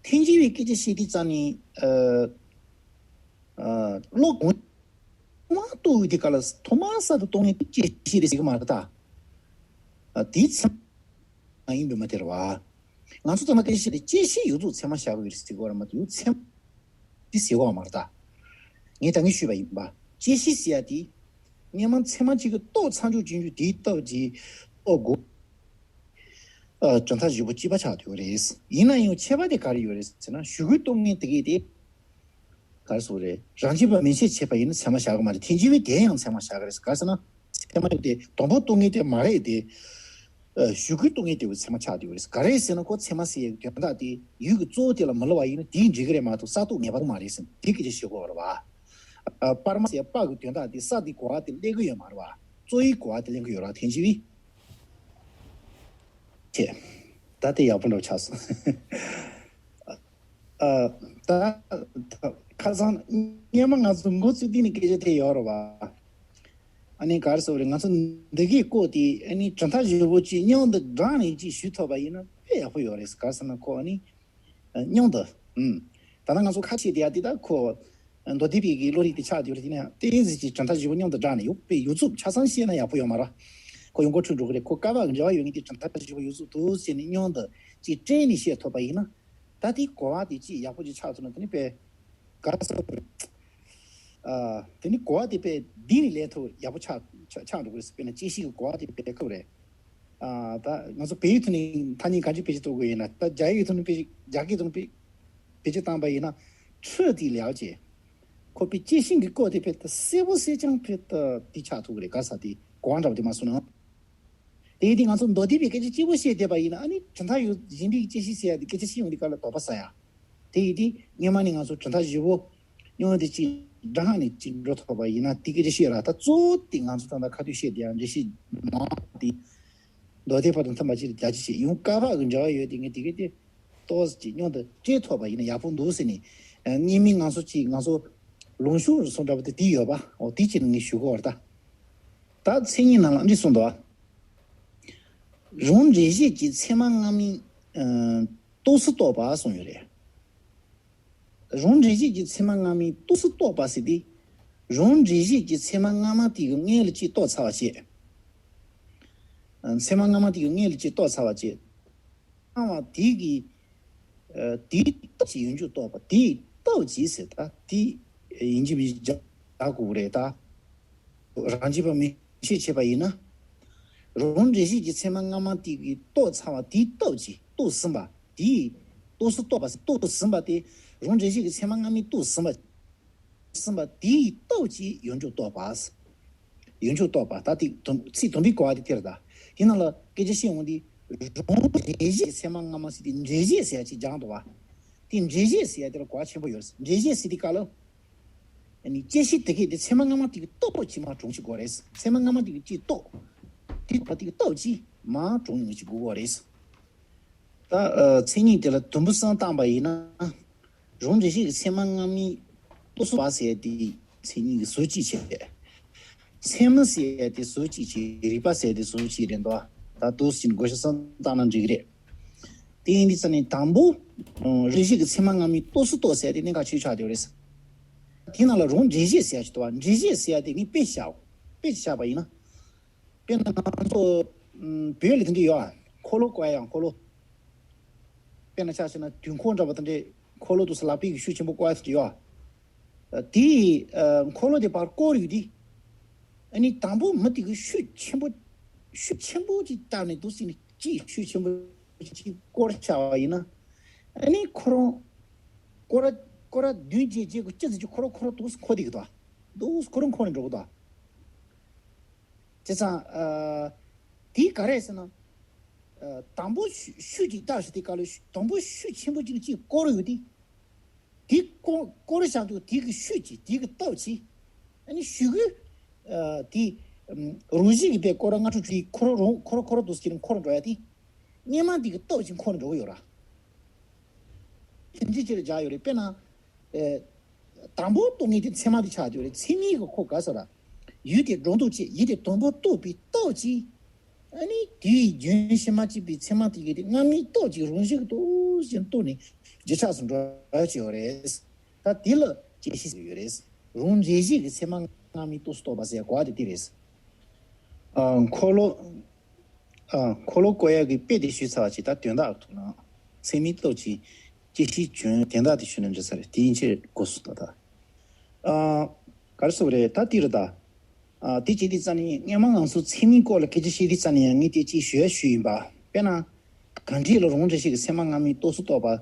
ཐལ་འགྱུར་བའི་སྐད་ཆ་བཤད་དུས་ཙང་ནས། ཨ་ཨ་བློ་གོང་མ་རྟོགས་ཡོད་དུས་ག་ལ་ཐོག་མ་གསར་དུ་རྟོགས་མཁན་དེ་སྐད་ཆ་བཤད་རེད་ཟེར་གི་མ་རེད་ད། ཨ་དེའི་ཚེ་མ་ཡིན་པའི་མ་དེ་རེད་བ། ང་ཚོ་ཚང་མ་སྐད་ཆ་བཤད་དེ་བཅད་ཤེས་ཡོད་ཚུལ་ཚད་མ་བཞག་གི་ཡོད་རེད་ཟེར་གི་ཡོད་རེད་མ་གཏོགས་ཡོད་ཚད་མ་དེ་ཟེར་གི་ཡོད་མ་རེད་ད། ངས་ད་ངས་ཞུས་པ་ཡིན་པ། བཅད་ཤེས་ཟེར་ཡ་དེ་སྔོན་མ་ཚད་མ་གཅིག་གིས་རྟོགས་ཚར་འཇུག་ཅན་འཇུག་དེའི་སྟོབས་ཀྱིས་རྟོགས་དགོས། ཨ་གྲུབ་མཐའ་བཞི་པོ་གཅིག་པ་ཆགས་ཐུབ་ཀྱི་རེད། ཡིན་ན་ཡང་ཁྱད་པར་དེ་ག་རེ་ཡོད་རེད་ཟེར་ན། ཞུ་སྒོས་རྟོགས་ངན་དེ་གས་དེ་ག་རེ་ཟེར་རེད། རང་རྒྱུད་པ་མན་ཆད་བྱས་པ་ཡིན་ན་ཚད་མ་བཞག་གི་མ་རེད། ཐལ་འགྱུར་བས་དེ་ཡང་ཚད་མ་བཞག་གི་རེད། ག་རེ་ཟེར་ན། ཚད་མ་ཡོད་དེ་དང་པོ་རྟོགས་ངན་དེ་མ་རེད་དེ། ཨ་ཞུ་སྒོས་རྟོགས་ངན་དེ་བས་ཚད་མ་ཆགས་ཐུབ་ཀྱི་རེད། ག་རེ་ཟེར་ན་ཁོ་ཚད་མ་ཟེར་ཡའི་དོན་དག་དེ་ཡུལ་གྱི་གཙོ་བོ་དེ་ལ་མི་སླུ་བ་ཡིན་ན་དེས་འགྲིག་གི་རེད་མ་གཏོགས་གསར་རྟོགས་ངེས་པར་དུ་མ་རེད་ཟེར་དེ་སྐད་ཆ་བཤད་དགོས་པ་རེད་བ། ཨ་སྤར་མ་ཟེར་ཡ་སྤར་གྱི་དོན་དག་དེ་ས་དེ་གོ་བ་དེ་ལེན་གྱི་ཡོད་མ་རེད་བ། གཙོ་བོའི་གོ་བ་དེ་ལེན་གྱི་ཡོད་ར་ཐལ་འགྱུར་བས། ཅེས། ད་དེ་ཡག་པོ་འདྲ་པོ་ཆགས་སོང་། ཨ་ད་ད་ཁ་སང་སྔོན་མ་ང་ཚོ་འགོ་བཙུགས་དུས་ནས་སྐད་ཆ་དེ་ཡོད་རེད་བ། ཨ་ནི་ག་རེ་ཟེར་རེད། ང་ཚོ་འདི་གའི་སྐོར་དེ་ཨ་ནི་གྲུབ་མཐའ་བཞི་པོ་གཅིག་མཉམ་དུ་སྦྲགས་ནས་གཅིག་ཞུས་ཐུབ་པ་ཡིན་ན་དཔེ་ཡག་པོ་ཡོད་རེད། ག་རེ་ཟེར་ན་ཁོ་ཨ་ནི་མཉམ་དུ། ཨུམ། ད་ལྟ་ང་ཚོ་ཁ་ཤས་དེ་ཡ་དེ་ད་ཁོ་མདོ་སྡེ་པའི་གི་བློ་རིག་དེ་ཆགས་ཡོད་རེད། དེ་ནས་ཏོག་ཙམ་ཅིག་གྲུབ་མཐའ་བཞི་པོ་མཉམ་དུ་སྦྲགས་ནས་ཡོད་པའི་ཡོད་ཚུལ་ཆ་ཚང་བཤད་ན་ཡག་པོ་ཡོད་མ་རེད། ཁོ་ཡོང་སྒོ་འཁྲུལ་འགྲོ་གི་རེད། ཁོ་བསྐལ་པ་གི་འབྲེལ་བ་ཡོད་མཁན་དེ་གྲུབ་མཐའ་བཞི་པོ་ཡོད་ཚུལ་འདུག་ཟེར་ནས་མཉམ་དུ་ཅིག་བཀྲལ་ནས་བཤད་ཐུབ་པ་ཡིན་ན། ད་དེ་གོ་བ་དེ་ཅིག་ཡག་པོ་ཅིག་ཆགས་ཐུབ་ན་དེ་ནི་དཔེ་ག་རེ་ཟེར། ཨ་དེ་ནི་གོ་བ་དེ་དཔེ་འདི་ནས་ལེན་ཐུབ་ཡག་པོ་ཆགས་ཆགས་ཆགས་འགྲོ་གི་རེད་ཟེར། དཔེར་ན་བཅད་ཤེས་ཀྱི་གོ་བ་དེ་དཔེ་ཁག་པོ་རེད། ཨ་ད་ང་ཚོ་བོད་ཡིག་ཐོག་ནས་ཐ་སྙད་གང་ཅི་བེད་སྤྱོད་གཏོང་དགོས་ཡིན་ན། ད་རྒྱ་ཡིག་ཐོག་ནས་བེད་རྒྱ་སྐད་ཐོག་ནས་བེད་བེད་སྤྱོད་བཏང་པ་ཡིན་ན། ཁྲི་དེ་ལེགས་བྱས། ཁོ་པའི་བཅད་ཤེས་ཀྱི་སྐོར་དེ་དཔེ་ད་གསལ་པོ་གསལ་རྐྱང་དཔེ་ད་དེ་ཆགས་ཐུབ་ཀྱི་རེད། ག་ས་དེ་གོ་བ་འདྲ་པོ་དེ་མ་སོང་ན། དེ་ཡིན་དུས་ང་ཚོ་མདོ་སྡེ་པའི་སྐད་ཆ་གཅིག་པོ་བཤད་བསྡད་པ་ཡིན་ན། ཨ་ནི་གྲུབ་མཐའ་ཡོད་གཞན་པའི་བཅད་ཤེས་ཟེར་ཡ་དེ་སྐད་ཆ་བཤད་ཡོང་དུས་ག་ལ་དོགས་པ་ཟ་ཡ། དེ་ཡིན་དུས་སྔོན་མ་ནས་ང་ཚོ་གྲུབ་མཐའ་བཞི་པོ་སྙིང་དེ་གཅིག་སྦྲགས་ནས་གཅིག་འགྲོ་ཐུབ་པ་ཡིན་ན་དེ་སྐད་ཆ་བཤད་ར། ད་གཙོ་བོ་དེ་ང་ཚོ་ད་ལྟ་ཁ་ཐུག་བཤད་བསྡད་ཡ་འགྲེལ་བཤད་མང་དེ། མདོ་སྡེ་པ་དང་མཐུན་པ་ཅིག་རྒྱ་ཆེ་ཆེ་ཡང་བསྐལ་པ་གི་འབྲེལ་བ་ཡོད་དེ། ངས་དེ་གས་དེ་ཏོག་ཙམ་ཅིག་མཉམ་དུ་སྤྲད་ཐུབ་པ་ཡིན་ན་ཡག་པོ་འདུག་ཟེར་ནས། ཨ་སྔོན་མའི་ང་ཚོ་ཅིག་ང་ཚོ་ལུང་ཤུགས་རུ་སོང་འདྲ་པོ་དེ་དེ་ཡོད་པ། འོ་དེ་ཅིག་ངས་ཞུ་དགོས་པ་རེད་ད། ད་མཚན་ཉིད་ནང་ལ་འདི་གསུངས་འདུག་ཨ། རང་འགྲེལ་བཤད་ཀྱི་ཚད་མ་སྔ་མའི་ཨ་རྟོགས་སུ་གཏོགས་པ་གསུངས་ཡོད་རེད། རང་འགྲེལ་བཤད་ཀྱི་ཚད་མ་སྔ་མའི་རྟོགས་སུ་གཏོགས་པ་ཟེར་ཏེ། རང་འགྲེལ་བཤད་ཀྱི་ཚད་མ་སྔ་མ་དེ་གི་སྔོན་ལ་ཅིག་རྟོགས་ཚར་བ་བྱས། ཚད་མ་སྔ་མ་དེ་གི་སྔོན་ལ་ཅིག་རྟོགས་ཚར་བ་བྱས། སྣང་བ་དེ་གི་ཨ་དེའི་སྟོབས་ཀྱིས་ཡོངས་གྲུབ་རྟོགས་པ། དེའི་སྟོབས་ཀྱིས་ཟེར། ད་དེ་ཡིན་གྱི་མིན་གྱི་སྦྱར་དགོས་རེད་ད། རང་རྒྱུད་པ་མན་ཆད་བྱས་པ་ཡིན་ན། རང་འགྲེལ་བཤད་ཀྱི་ཚད་མ་སྔ་མ་དེ་གི་རྟོགས་ཚར་བ་དེའི་སྟོབས་ཀྱིས་རྟོགས་ཟིན་པ། དེའི་རྟོགས་སུ་གཏོགས་པ་ཟེར། རྟོགས་ཟིན་པ་དེ་རང་འགྲེལ་བཤད་ཀྱི་ཚད་མ་སྔ་མས་རྟོགས་ཟིན་པ། ཟིན་པ་དེའི་སྟོབས་ཀྱིས་ཡོངས་གྲུབ་རྟོགས་པ། ཡོངས་གྲུབ་རྟོགས་པ། ད་དེ་དུམ་ཚིག་དུམ་བུའི་གོ་བ་དེ་དེ་རེད་ད། དེ་ནང་ལ་སྐད་ཆ་བཤད་འོང་དུས། རང་འགྲེལ་བཤད་ཀྱི་ཚད་མ་སྔ་མ་ཟེར་དུས་འགྲེལ་བཤད་ཟེར་ཡ་ཅིག་སྦྱར་འདུག་བ། དེ་འགྲེལ་བཤད་ཟེར་ཡ་དེ་ལ་གོ་བ་ཆེན་པོ་ཡོད་རེད། འགྲེལ་བཤད་ཟེར་དུས་སྐབས་ལ། ཨ་ནི་བཅད་ཤེས་དེ་གས་དེ་ཚད་མ་སྔ་མ་དེ་གི་སྟོབས་ཀྱིས་མར་གྲུབ་ཅིག་དགོས་རེད། ཚད་མ་སྔ་མ་དེ་གི་ཅིག་རྟོགས། དེ་བ་དེ་གི་སྟོབས་ཀྱིས་མར་གྲུབ་ཡོང་ཅིག་དགོས་རེད། ད་ཨ་མཚན་ཉིད་དེ་ལ་དུམ་བུ་གསུམ་བཏང་པ་ཡིན་ན། རང་འགྲེལ་བཤད་ཀྱི་ཚད་མ་སྔ་མའི་རྟོགས་སུ་བ་ཟེར་དེ་མཚན་ཉིད་ཀྱི་ཟུར་གཅིག་བྱས། ཚད་མ་ཟེར་དེ་ཟུར་གཅིག་བྱས། རིགས་པ་ཟེར་དེ་ཟུར་གཅིག་རེད་འདུག་ད་འདུག་ཟིན་དགོས་ཤ་གསུམ་བཏང་ན་འགྲིག་གི་རེད། དེ་ཡིན་དུས་ཙ་ནས་དང་པོ། ཨ་རང་འགྲེལ་བཤད་ཀྱི་ཚད་མ་སྔ་མའི་རྟོགས་སུ་གཏོགས་ཟེར་དེ་གནད་འགག་ཆེ་ཆགས་བསྡད་ཡོད་རེད། དེ་ནང་ལ་རང་འགྲེལ་བཤད་ཟེར་ཡ་ཞིག་འདུག་བ། འགྲེལ་བཤད་ཟེར་ཡ་དེ་ངས་དཔེ་བཞག་དཔེ་ཅིག་བཞག་པ་ཡིན་ན། དཔེར་ན་ང་ཚོ་ཨམ་བོད་ལ་དེ་འདྲ་ཡོད་ཨ། འཁོར་ལོ་བསྐོར་ཡ་ཡང་འཁོར་ལོ། དཔེར་ན་ཆ་བཞག་ན་དུས་འཁོར་འདྲ་པོ་དེ་འདྲའི་འཁོར་ལོ་འདུག་ས། ལག་པས་ཀྱི་ཤུགས་ཆེན་པོ་བསྐོར་ཡ་དེ་འདྲ་ཡོད་ཨ། དེ་ཨ་འཁོར་ལོ་དེ་ཕར་བསྐོར་ཡོད་དུས། ཨ་ནི་དང་པོ་མི་དེ་གི་ཤུགས་ཆེན་པོ། ཤུགས་ཆེན་པོ་ཅིག་བཏང་ནས་འདུག་སེ་ནས་ཅིག་ཤུགས་ཆེན་པོ་ཅིག་བསྐོར་བྱ་བ་ཡིན་ན། ཨ་ནི་ཁོ་རང་སྐོར་ར་སྐོར་ར་བདུན་བརྒྱད་བརྒྱད་དགུ་ཅི་ཙམ་ཅིག་ཁོ་རང་ཁོ་རང་འདུག་སེ་འཁོར་བསྡད་ཀྱི་འདུག་འདུག་སེ་ཁོ་རང་འཁོར་ནས་འགྲོ་གི་འདུག་བྱས་ཙང་ཨ་དེ་ག་རེ་ཟེར་ན། ཨ་དང་པོ་ཤུགས་ཤུགས་ཅིག་བཏང་ཞིག་དེ་ག་ལ་ཤུགས་དང་པོ་ཤུགས་ཆེན་པོ་ཅིག་ཅིག་བསྐོར་ཡོད་དེ། དེ་བསྐོར་བསྐོར་བཞག་འདུག་དེ་གི་ཤུགས་ཀྱིས་དེ་གི་སྟོབས་ཀྱིས། ཨ་ནི་ཤུགས་ཀྱིས་ཨ་དེ་ཨམ་རང་བཞིན་གྱིས་དཔེ་སྐོར་ར་ལྔ་དྲུག་ཅིག་ཁོ་རང་རང་ཁོ་རང་ཁོ་རང་འདུག་སེ་ཁྱེར་འཁོར་འགྲོ་ཡ་དེ། སྔོན་མ་དེ་གི་སྟོབས་ཀྱིས་འཁོར་འགྲོ་གི་ཡོད་ར། དེ་འདྲ་ཅིག་ལ་སྦྱར་ཡོད་རེད། དཔེར་ན། ཨེ། དང་པོ་རྟོགས་ངེས་དེ་ཚད་མ་དེ་ཆགས་ཡོད་རེད། ཚད་མའི་གི་ཁོ་ག་ཟེར་ར། ཡུལ་དེ་སྒྲོ་འདོགས་བཅད། ཡུལ་དེ་དང་པོ་རྟོགས་པའི་སྟོབས་ཀྱིས། ཨ་ནི་དེའི་རྒྱུན་ཕྱི་མ་གཅིག་པའི་ཚད་མ་དེ་གི་དེ་སྔ་མའི་སྟོབས་ཀྱིས་རང་བཞིན་གྱིས་འདུག་སེ་རྟོགས་ནས། རྗེས་ཆགས་སུ་འགྲོ་ཡ་ཅིག་ཡོད་རེད། ད་དེ་ལ་བཅད་ཤེས་ཟེར་ཡོད་རེད། རང་འབྲེལ་གཞི་གི་ཚད་མ་སྔ་མའི་རྟོགས་སུ་གཏོགས་པ་ཟེར་གོ་བ་དེ་དེ་རེད། ཨ། འཁོར་ལོ། ཨ། འཁོར་ལོ་བསྐོར་ཡག་གི་དཔེ་དེ་ཞུས་ཚར་བ་ཅིག་ད་དོན་དག་ཐུག་ན། ཚད་མའི་སྟོབས་ཀྱིས་བཅད་ཤེས་བྱུང་དོན་དག་དེ་ཞུས་ན་འགྲིག་ས་རེད། དེ་ཡིན་ཕྱིར་གོ་སོང་ད་ལྟ། ཨ། ག་རེ་ཟེར་དགོས་རེད། ད་དེ་རེད་ད། ཨ། དེ་བྱེད་དུས་ཙ་ནས་སྔོན་མ་ང་ཚོ་ཚད་མའི་སྐོར་ལ་སྐད་ཆ་བཤད་དུས་ཙ་ནས་ཡང་ངས་དེ་ཅིག་ཞུ་ཡ་ཞུས་ཡིན་པ། དཔེར་ན། གང་འདྲ་ལ་རང་འབྲེལ་གཞི་གི་ཚད་མ་སྔ་མའི་རྟོགས་སུ་གཏོགས་པ། ཨ།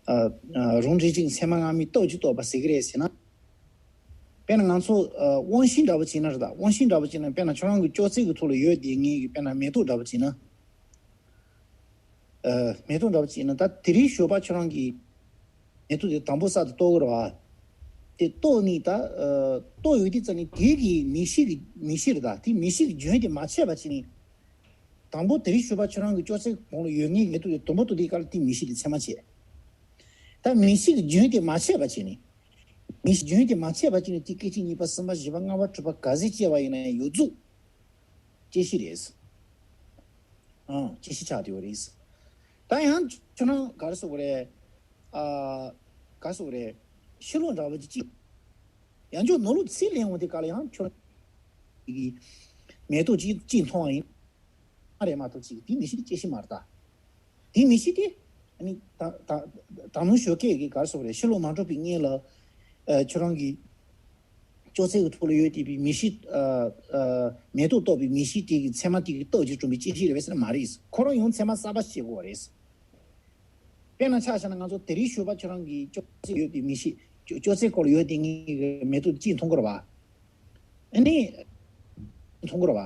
ཨ། རང་འབྲེལ་གཞི་གི་ཚད་མ་སྔ་མའི་སྟོབས་ཀྱིས་རྟོགས་པ་ཟེར་གི་རེད་ཟེར་ན། དཔེར་ན་ང་ཚོ། ཨ། དབང་ཤེས་འདྲ་པོ་བྱས་ན་རེད་ད། དབང་ཤེས་འདྲ་པོ་བྱས་ན་དཔེར་ན་ཁྱོད་རང་གི་ཅོག་ཙེ་གི་ཐོག་ལ་ཡོད་དེ་ངེས་ཀྱི་དཔེར་ན་མེ་ཏོག་འདྲ་པོ་བྱས་ན། ཨ། མེ་ཏོག་འདྲ་པོ་བྱས་ན་ད་དེ་རིང་ཞོགས་པ་ཁྱོད་རང་གིས་མེ་ཏོག་དེ་དང་པོ་གསར་དུ་གཏོར་གི་རེད་བ། དེ་གཏོར་ནས་ད། ཨ། གཏོར་ཡོང་དུས་ཙ་ནས་དེ་གི་མིག་ཤེས་ཀྱི་མིག་ཤེས་རེད་ད། དེ་མིག་ཤེས་ཀྱི་རྒྱུན་དེ་མ་ཆད་པ་བྱས་ནས། དང་པོ་དེ་རིང་ཞོགས་པ་ཁྱོད་རང་གི་ཅོག་ཙེ་གོང་ལ་ཡོད་ངེས་ཀྱི་མེ་ཏོག་དེ་དང་པོ་གཏོར་དུས་སྐབས་ལ་དེ་མིག་ཤེས་དེ་ཚད་མ་བྱས། ད་མིག་ཤེས་ཀྱི་རྒྱུན་དེ་མ་ཆད་པ་བྱས་ནས། མིག་ཤེས་རྒྱུན་དེ་མ་ཆད་པ་བྱས་ནས་དེ་སྐད་ཅིག་གཉིས་པ་གསུམ་པ་བཞི་པ་ལྔ་པ་དྲུག་པ་ག་ཚོད་སྐྱེ་བ་ཡིན་ན་ཡང་ཡོངས་རྫོགས་བཅད་ཤེས་རེད། ཨང་། བཅད་ཤེས་ཆགས་བསྡད་ཡོད་རེད། ད་ཡང་ཁྱོད་རང་ག་རེ་ཟེར་དགོས་རེད། ཨ། ག་རེ་ཟེར་དགོས་རེད། ཕྱི་ལོགས་འདྲ་བོ་ཅིག་ཅིག་ཡང་ཅུང་ནོར་ལུག་ཚིག་ལེན་འོང་དུས་སྐབས་ལ་ཡང་ཁྱོད་རང་གི་མེ་ཏོག་ཅིག་ཅིག་མཐོང་བ་ཡིན། རེད་མ་གཏོགས་ཅིག་དེ་མིག་ཤེས་དེ་བཅད་ཤེས་མ་རེད་ད། དེ་མིག་ཤེས་དེ། ཨ་ནི་ད་ད་ད་ནུ་ཞོགས་ཀས་ཀྱི་ག་རེ་ཟེར་དགོས་རེད། ཕྱི་ལོགས་མ་འགྲོ་བའི་སྔོན་ལ། ཨ། ཁྱོད་རང་གི་ཅོག་ཙེ་གི་ཐོག་ལ་ཡོད་བསྡད་པའི་མིག་ཤེས། ཨ། ཨ། མེ་ཏོག་གཏོར་བའི་མིག་ཤེས་དེ་གི་ཚད་མ་དེ་གི་སྟོབས་ཀྱིས་བསྐྲུན་པའི་བཅད་ཤེས་རེད་པས་ཟེར་ན་མ་རེད། ཁོ་རང་ཡང་ཚད་མ་གསར་པ་ཞིག་དགོས་རེད། དཔེར་ན་ཆ་བཞག་ན་ང་ཚོ་དེ་རིང་ཞོགས་པ་ཁྱོད་རང་གི་ཅོག་ཙེ་ཡོད་པའི་མིག་ཤེས། ཅོག་ཅོག་ཙེ་སྐོར་ལ་ཡོད་བསྡད་ངེས་ཀྱི་མེ་ཏོག་གཅིག་མཐོང་གི་རེད་བ། ཨ་ནི། མཐོང་གི་རེད་བ།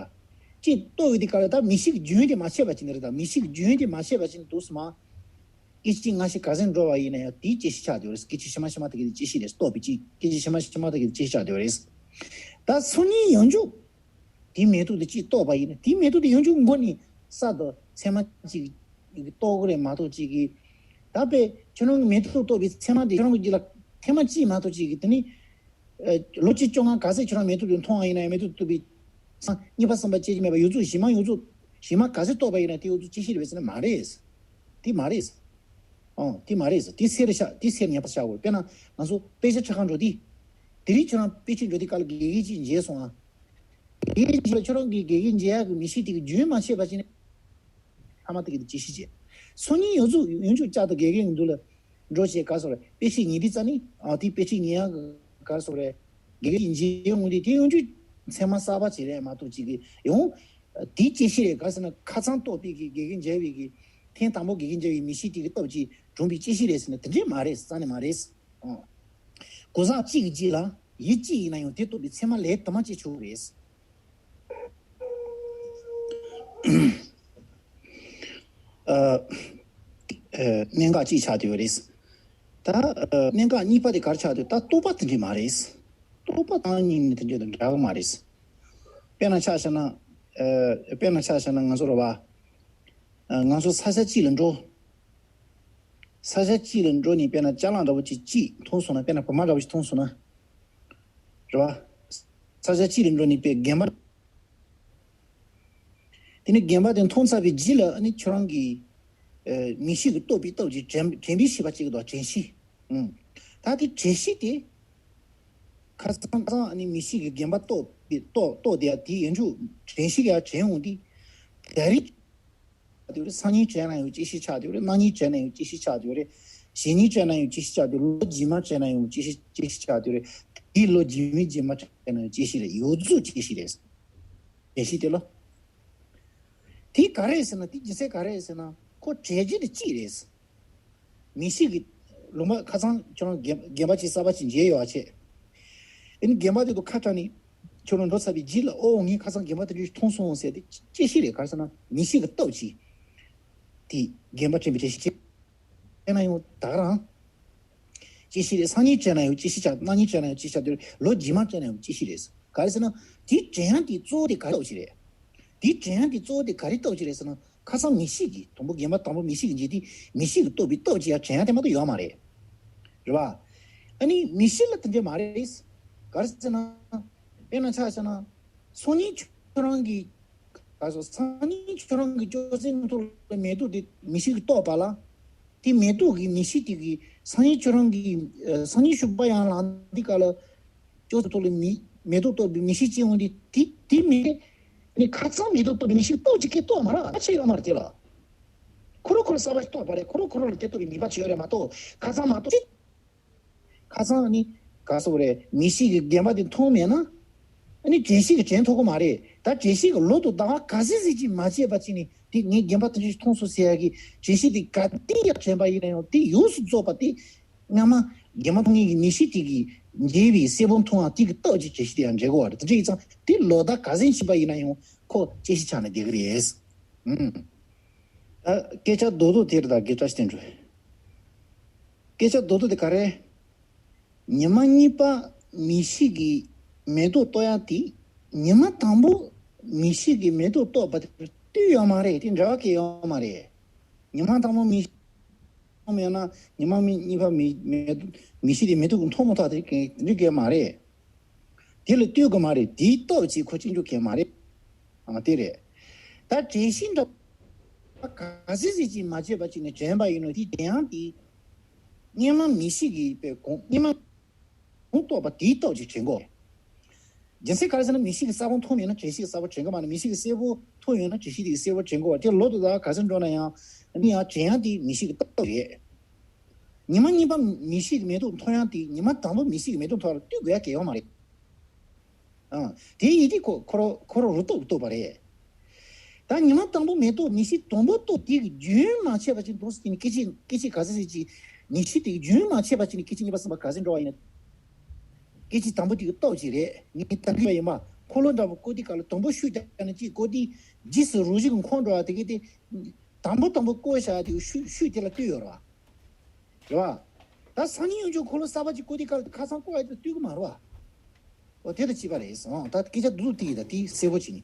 གཅིག་གཏོར་ཡོང་དུས་སྐབས་ལ་ད་མིག་ཤེས་ཀྱི་རྒྱུན་དེ་མ་ཆད་པ་ཅིག་ནི་རེད་ད། མིག་ཤེས་ཀྱི་རྒྱུན་དེ་མ་ཆད་པ་ཅིག་ནི་འདུག་སེ་མ། སྐད་ཅིག་སྔ་ཕྱི་ག་ཚོད་འགྲོ་བ་ཡིན་ན་ཡང་དེའི་བཅད་ཤེས་ཆགས་བསྡད་ཡོད་རེད། སྐད་ཅིག་ཕྱི་མ་ཕྱི་མ་དེ་གའི་བཅད་ཤེས་རེད། སྟོར་བའི་གཅིག་སྐད་ཅིག་ཕྱི་མ་ཕྱི་མ་དེ་གའི་བཅད་ཤེས་ཆགས་བསྡད་ཡོད་རེད། ད་སང་ཉིན་ཡང་འཇུག་དེའི་མེ་ཏོག་དེ་གཅིག་གཏོར་བ་ཡིན་ན། དེའི་མེ་ཏོག་དེ་ཡང་འཇུག་མགོ་ནས་གསར་དུ་ཚད་མ་གཅིག་གཏོར་གི་རེད་མ་གཏོགས་གཅིག་གིས། ད་དཔེ་ཁྱོད་རང་གི་མེ་ཏོག་གཏོར་བའི་ཚད་མ་དེ་ཁྱོད་རང་གི་རྒྱུད་ལ་ཐེངས་མ་གཅིག་མ་གཏོགས་གཅིག་གིས་དེ་ནི། ཨ། ལོ་གཅིག་བཅོ་ལྔ་ག་ཚོད་ཁྱོད་རང་མེ་ཏོག་དེ་མཐོང་བ་ཡིན་ན་ཡང་མེ་ཏོག་གཏོར་བའི་ཚང་གཉིས་པ་གསུམ་པ་བཅད་ཀྱི་མེད་པ་ཡོངས་རྫོགས་གཞན་མ་ཡོངས་རྫོགས་གཞན་མ་ག་ཚོད་གཏོར་བ་ཡིན་ན་དེ་ཡོངས་རྫོགས་བཅད་ཤེས་རེད་པས་ཟེར་ན་མ་རེད། དེ་མ་རེད། ཨང་། དེ་མ་རེད། དེ་སེལ་བྱ། དེ་སེལ་ཉན་པ་བྱ་དགོས། དཔེར་ན་ང་ཚོ་དཔེ་ཆ་ཁྲིད་ག་འགྲོ་དུས། དེ་རིང་ཁྱོད་རང་དཔེ་ཁྲིད་འགྲོ་དུས་སྐབས་ལ་དགེ་རྒན་གཅིག་མཇལ་སོང་ཨ། དགེ་རྒན་གཅིག་ལ་ཁྱོད་རང་གི་དགེ་རྒན་མཇལ་ཡག་གི་མིག་ཤེས་དེ་གི་རྒྱུན་མ་ཆད་པ་ཅིག་ནི། ཐ་མ་དེ་གི་དེ་བཅད་ཤེས་བྱས། སང་ཉིན་ཡོངས་རྫོགས་ཡོངས་རྫོགས་བསྐྱར་དུ་དགེ་རྒན་གི་མདུན་ལ་འགྲོ་བྱས་ག་རེ་ཟེར་དགོས་རེད། དཔེ་ཁྲིད་ཉན་དུས་ཙ་ནི། ཨ། དེ་དཔེ་ཁྲིད་ཉན་ཡག་གི་ག་རེ་ཟེར་དགོས་རེད། དགེ་རྒན་གྱིས་མཇལ་ཡོང་དུས་དེ་ཡོངས་རྫོགས་ཚད་མ་གསར་པ་ཅིག་རེད་མ་གཏོགས་གཅིག་གིས་ཡང་། དེའི་བཅད་ཤེས་རེད། ག་རེ་ཟེར་ན་ཁ་ཚང་རྟོགས་པའི་གི་དགེ་རྒན་མཇལ་བའི་གི། ཐེངས་དང་པོ་དགེ་རྒན་མཇལ་བའི་མིག་ཤེས་དེ་གི་སྟོབས་ཀྱིས་བྱུང་བའི་བཅད་ཤེས་རེད་ཟེར་ན་དེ་འདྲས་མ་རེད། རྩ་ནས་མ་རེད། ཨང་། གོ་ས་གཅིག་གི་རྗེས་ལ་ཡུལ་གཅིག་ཡིན་ན་ཡང་དེ་རྟོགས་པའི་ཚད་མ་ལས་དུ་མ་སྐྱེ་ཆོག་གི་རེད། ཨ། ཨ། གནད་འགག་གཅིག་ཆགས་བསྡད་ཡོད་རེད། ད། ཨ། གནད་འགག་གཉིས་པ་དེ་ག་རེ་ཆགས་བསྡད། ད་རྟོག་པ་དེ་འདྲས་མ་རེད། རྟོག་པ་དང་གཉིས་ནི་དེ་འདྲས་དང་འདྲ་གི་མ་རེད། དཔེར་ན་ཆ་བཞག་ན། ཨ། དཔེར་ན་ཆ་བཞག་ན་ང་ཚོ་རེད་བ། ཨ། ང་ཚོ་ས་ཆ་གཅིག་ལ་འགྲོ། ས་ཆ་གཅིག་ལ་འགྲོ་ནས་དཔེར་ན་ཅ་ལག་འདྲ་བོ་ཅིག་གཅིག་མཐོང་སོང་ན། དཔེར་ན་བུ་མ་འདྲ་བོ་ཅིག་མཐོང་སོང་ན། རེད་བ། ས་ཆ་གཅིག་ལ་འགྲོ་ནས་དཔེ་རྒན་པ། དེ་ནས་རྒན་པ་དེ་མཐོང་ཚར་བའི་རྗེས་ལ་ཨ་ནི་ཁྱོད་རང་གི། ཨ། མིག་ཤེས་ཀྱིས་རྟོགས་པའི་སྟོབས་ཀྱིས་དྲན་དྲན་པའི་ཤེས་པ་གཅིག་གི་དོ་དྲན་ཤེས། ཨང་། ད་དེ་དྲན་ཤེས་དེ། ཁ་སང་ཁ་སང་ཨ་ནི་མིག་ཤེས་ཀྱིས་རྒན་པ་རྟོགས་པའི་རྟོགས་རྟོགས་དེ་ཡ་དེ་ཡན་ཆོད་དྲན་ཤེས་ཀྱིས་ཡ་དྲན་འོང་དུས། ད་རེས། ཆགས་བསྡད་ཡོད་རེད། སང་ཉིན་དྲན་ན་ཡང་བཅད་ཤེས་ཆགས་བསྡད་ཡོད་རེད། གནངས་ཉིན་དྲན་ན་ཡང་བཅད་ཤེས་ཆགས་བསྡད་ཡོད་རེད། གཞེས་ཉིན་དྲན་ན་ཡང་བཅད་ཤེས་ཆགས་བསྡད་ཡོད་རེད། ལོ་རྗེས་མ་དྲན་ན་ཡང་བཅད་ཤེས་བཅད་ཤེས་ཆགས་བསྡད་ཡོད་རེད། དེའི་ལོ་རྗེས་མའི་རྗེས་མ་དྲན་ན་ཡང་བཅད་ཤེས་རེད། ཡོངས་རྫོགས་བཅད་ཤེས་རེད། བཅད་ཤེས་དེ་ལ། དེ་ག་རེ་རེད་ཟེར་ན། དེ་རྒྱུ་མཚན་ག་རེ་རེད་ཟེར་ན། ཁོ་གྲས་རྒྱུ་དེ་གཅིག་རེད། མིག་ཤེས་ཀྱི་ལུང་པ་ཁ་སང་ཁྱོད་རང་རྒན་རྒན་པ་ཅིག་གསར་པ་ཅིག་མཇལ་ཡོད་པ་བྱས། ཨ་ནི་རྒན་པ་དེ་དང་ཁ་བྲལ་ནས་ཁྱོད་རང་འགྲོ་ཚར་བའི་རྗེས་ལ། ཨོ་ངས་ཁ་སང་རྒན་པ་དེ་འདྲ་མཐོང་སོང་ཟེར་ཏེ་བཅད་ཤེས་རེད། ག་རེ་ཟེར་ན་མིག་ཤེས་ཀྱི་སྟོབས་ཀྱིས་དེ་རྒན་པ་དྲན་པའི་བཅད་ཤེས་བྱས། དེ་ན་ཡང་ད་ག་རང་བཅད་ཤེས་རེད། སང་ཉིན་དྲན་ན་ཡང་བཅད་ཤེས་ཆགས། གནངས་ཉིན་དྲན་ན་ཡང་བཅད་ཤེས་ཆགས། དེ་ལོ་རྗེས་མ་དྲན་ན་ཡང་བཅད་ཤེས་རེད། ག་རེ་ཟེར་ན་དེ་དྲན་ཡག་དེ་གཙོ་བོ་དེ་ག་རེ་སྟོབས་ཀྱིས་རེད། དེ་དྲན་ཡག་དེ་གཙོ་བོ་དེ་ག་རེ་སྟོབས་ཀྱིས་རེད་ཟེར་ན། ཁ་སང་མིག་ཤེས་ཀྱིས། དང་པོ་རྒན་པ་དང་པོ་མིག་ཤེས་ཀྱིས་མཇལ་དུས་མིག་ཤེས་ཀྱིས་རྟོགས་པའི་སྟོབས་ཀྱིས་ཡ་དྲན་ཡག་དེ་མ་གཏོགས་ཡོད་མ་རེད། རེད་བ། ཨ་ནི་མིག་ཤེས་ལ་དེ་འདྲས་མ་རེད། ག་རེ་ཟེར་ན། དཔེར་ན་ཆ་བཞག་ན། སང་ཉིན་ཁྱོད་རང་གི། ག་རེ་ཟེར། སང་ཉིན་ཁྱོད་རང་གི་ཅོག་ཙེ་ཐོག་ལ་མེ་ཏོག་དེ་མིག་ཤེས་ཀྱིས་རྟོགས་པ་ལ། དེ་མེ་ཏོག་གི་མིག་ཤེས་དེ་གི་སང་ཉིན་ཁྱོད་རང་གི་ཨ་སང་ཉིན་ཤུག་པ་ཡང་ལངས་དེ་ག་ལ་ཅོག་ཙེ་ཐོག་ལ་མི་མེ་ཏོག་གཏོར་བའི་མིག་ཤེས་ཅན་འོང་དེ་དེ་དེ་མེད། ནི་ཁ་ཚང་མེ་ཏོག་གཏོར་བའི་མིག་ཤེས་ཏོག་ཅིག་གིས་གཏོར་མ་ར་ཨ་ཆེ་ཡོད་མ་རེད་དེ་ལ། ཁོ་རང་ཁོ་རང་གསར་པ་ཞིག་གཏོར་པ་རེད། ཁོ་རང་ཁོ་རང་ལ་དེ་གཏོར་བའི་ནུས་པ་ཅིག་ཡོད་རེད་མ་གཏོགས་ཁ་ཚང་མ་གཏོར་ཅིག་ཁ་སང་ནི་ག་སོག་རེད། མིག་ཤེས་ཀྱིས་རྒན་པ་དེ་མཐོང་མེད་ན། ཨ་ནི་དྲན་ཤེས་ཀྱིས་དྲན་ཐུབ་ཀྱི་མ་རེད། ད་དྲན་ཤེས་ཀྱིས་ལོ་དང་ཟླ་བ་ག་ཚོད་ཟིག་ཅིག་མ་བྱས་པ་ཅིག་ནི་དེ་ངས་རྒན་པ་དེ་ཚོས་མཐོང་སོང་ཟེར་ཡ་གི་དྲན་ཤེས་དེ་ག་དུས་ཡང་དྲན་པ་ཡིན་ན་ཡང་དེ་ཡོངས་སུ་རྫོགས་པ་དེ་སྔ་མ་རྒན་པ་མཐོང་མཁན་གྱི་མིག་ཤེས་དེ་གིས་འཇལ་བའི་གསལ་པོ་མཐོང་བ་དེ་གི་རྟགས་ཀྱི་དྲན་ཤེས་དེ་ཡང་འཇལ་དགོས་པ་རེད། དེ་འདྲ་ཡིན་ཙང་དེ་ལོ་ཟླ་ག་ཚོད་ཕྱིན་པ་ཡིན་ན་ཡང་ཁོ་དཔྱད་གཞི་ཆགས་ནས་བསྡད་ཀྱི་རེད། ཨུམ། ད་སྐད་ཆ་རྡོག་རྡོག་དེ་རེད། ད་སྐད་ཆ་བསྟན་འགྲོ། སྐད་ཆ་རྡོག་རྡོག་དེ་ག་རེ། ཉི་མ་གཉིས་པ་མིག་ཤེས་ཀྱིས་མེ་ཏོག་གཏོར་ཡ་དེ། ཉི་མ་དང་པོ་མིག་ཤེས་ཀྱིས་མེ་ཏོག་གཏོར་བ་དེ་ལྟོས་ཡོད་མ་རེད། དེ་འབྲེལ་བ་གང་ཡང་ཡོད་མ་རེད། ཉི་མ་དང་པོ་མིག་ཤེས་མཐོང་མེད་ན་ཉི་མ་མི་གཉིས་པ་མི་མེ་མིག་ཤེས་དེ་མེ་ཏོག་གི་མཐོང་མ་ཐག་དེ་ག་འདྲ་གང་ཡང་མ་རེད། དེ་ལ་ལྟོས་དགོས་མ་རེད། དེའི་སྟོབས་ཀྱིས་ཁོ་སྐྱེ་རྒྱུ་གང་ཡང་མ་རེད། ཨ་དེ་རེད། ད་དྲན་ཤེས་འདྲ་བ་ག་ཚོད་ཟིག་ཅིག་མ་བྱས་པ་ཅིག་ནས་དྲན་པ་ཡིན་ནོ་དེ་དེ་ཡང་དེ། སྔོན་མ་མིག་ཤེས་ཀྱིས་པའི་གོང་སྔོན་མ་གོང་རྟོགས་པ་དེའི་སྟོབས་ཀྱིས་དྲན་དགོས། རྒྱུ་མཚན་ག་རེ་ཟེར་ན་མིག་ཤེས་ཀྱིས་གསལ་པོ་མཐོང་མེད་ན་དྲན་ཤེས་ཀྱིས་གསལ་པོ་དྲན་གི་མ་རེད། མིག་ཤེས་ཀྱིས་གསལ་པོ་མཐོང་ཡོད་ན་དྲན་ཤེས་དེ་གིས་གསལ་པོ་དྲན་དགོས་པ་དེ་ལོ་དང་ཟླ་བ་ག་ཚོད་འགྲོ་ན་ཡང་ཨ་ནི་ཡང་དྲན་ཡང་དེ་མིག་ཤེས་ཀྱི་སྟོབས་རེད། ཉི་མ་གཉིས་པ་མིག་ཤེས་ཀྱིས་མེ་ཏོག་མཐོང་ཡང་དེ་ཉི་མ་དང་པོ་མིག་ཤེས་ཀྱིས་མེ་ཏོག་མཐོང་བ་ལ་ལྟོས་དགོས་ཡ་གང་ཡང་ཡོད་མ་རེད། ཨང་། དེ་ཡིན་དུས་ཁོ་ཁོ་རང་ཁོ་རང་རུ་ཏོག་རུ་ཏོག་པ་རེད། ད་ཉི་མ་དང་པོ་མེ་ཏོག་མིག་ཤེས་དང་པོ་ཏོག་དེ་གི་རྒྱུན་མ་ཆད་པ་ཅིག་འདུག་ཟེར་ནས་སྐད་ཅིག་སྐད་ཅིག་ག་ཚོད་ཟེར་ཅིག་མིག་ཤེས་དེ་གི་རྒྱུན་མ་ཆད་པ་ཅིག་ནས་སྐད་ཅིག་གཉིས་པ་གསུམ་པ་ག་ཚོད་འགྲོ་བ་ཡིན་ན། སྐད་ཅིག་དང་པོ་དེ་གི་ཏོག་ཅིག་རེད། ངས་ད་གི་ཡིན་པ་འཁོར་ལོ་འདྲ་པོ་བསྐོར་དུས་ག་ལ་དང་པོ་ཤུད་བརྒྱབ་ནས་ཅིག་བསྐོར་དུས་རྗེས་སུ་རུ་བཞི་གི་འཁོར་འགྲོ་བ་དེ་གི་དེ། དང་པོ་དང་པོ་བསྐོར་བཞག་དེ་གི་ཤུད་ཤུད་དེ་ལ་ལྟོས་ཡོད་རེད་བ། རེད་བ། ད་སང་ཉིན་ཡོང་རྒྱུ་འཁོར་ལོ་གསར་པ་ཅིག་བསྐོར་དུས་ག་ལ་ཁ་སང་བསྐོར་བ་དེ་ལ་ལྟོས་གི་མ་རེད་བ། འོ་དེ་དང་གཅིག་པ་རེད་ཟེར། འོ་ད་སྐད་ཆ་རྡོག་རྡོག་དེ་ཡིན། ད་དེ་གསལ་པོ་བྱས་ནས།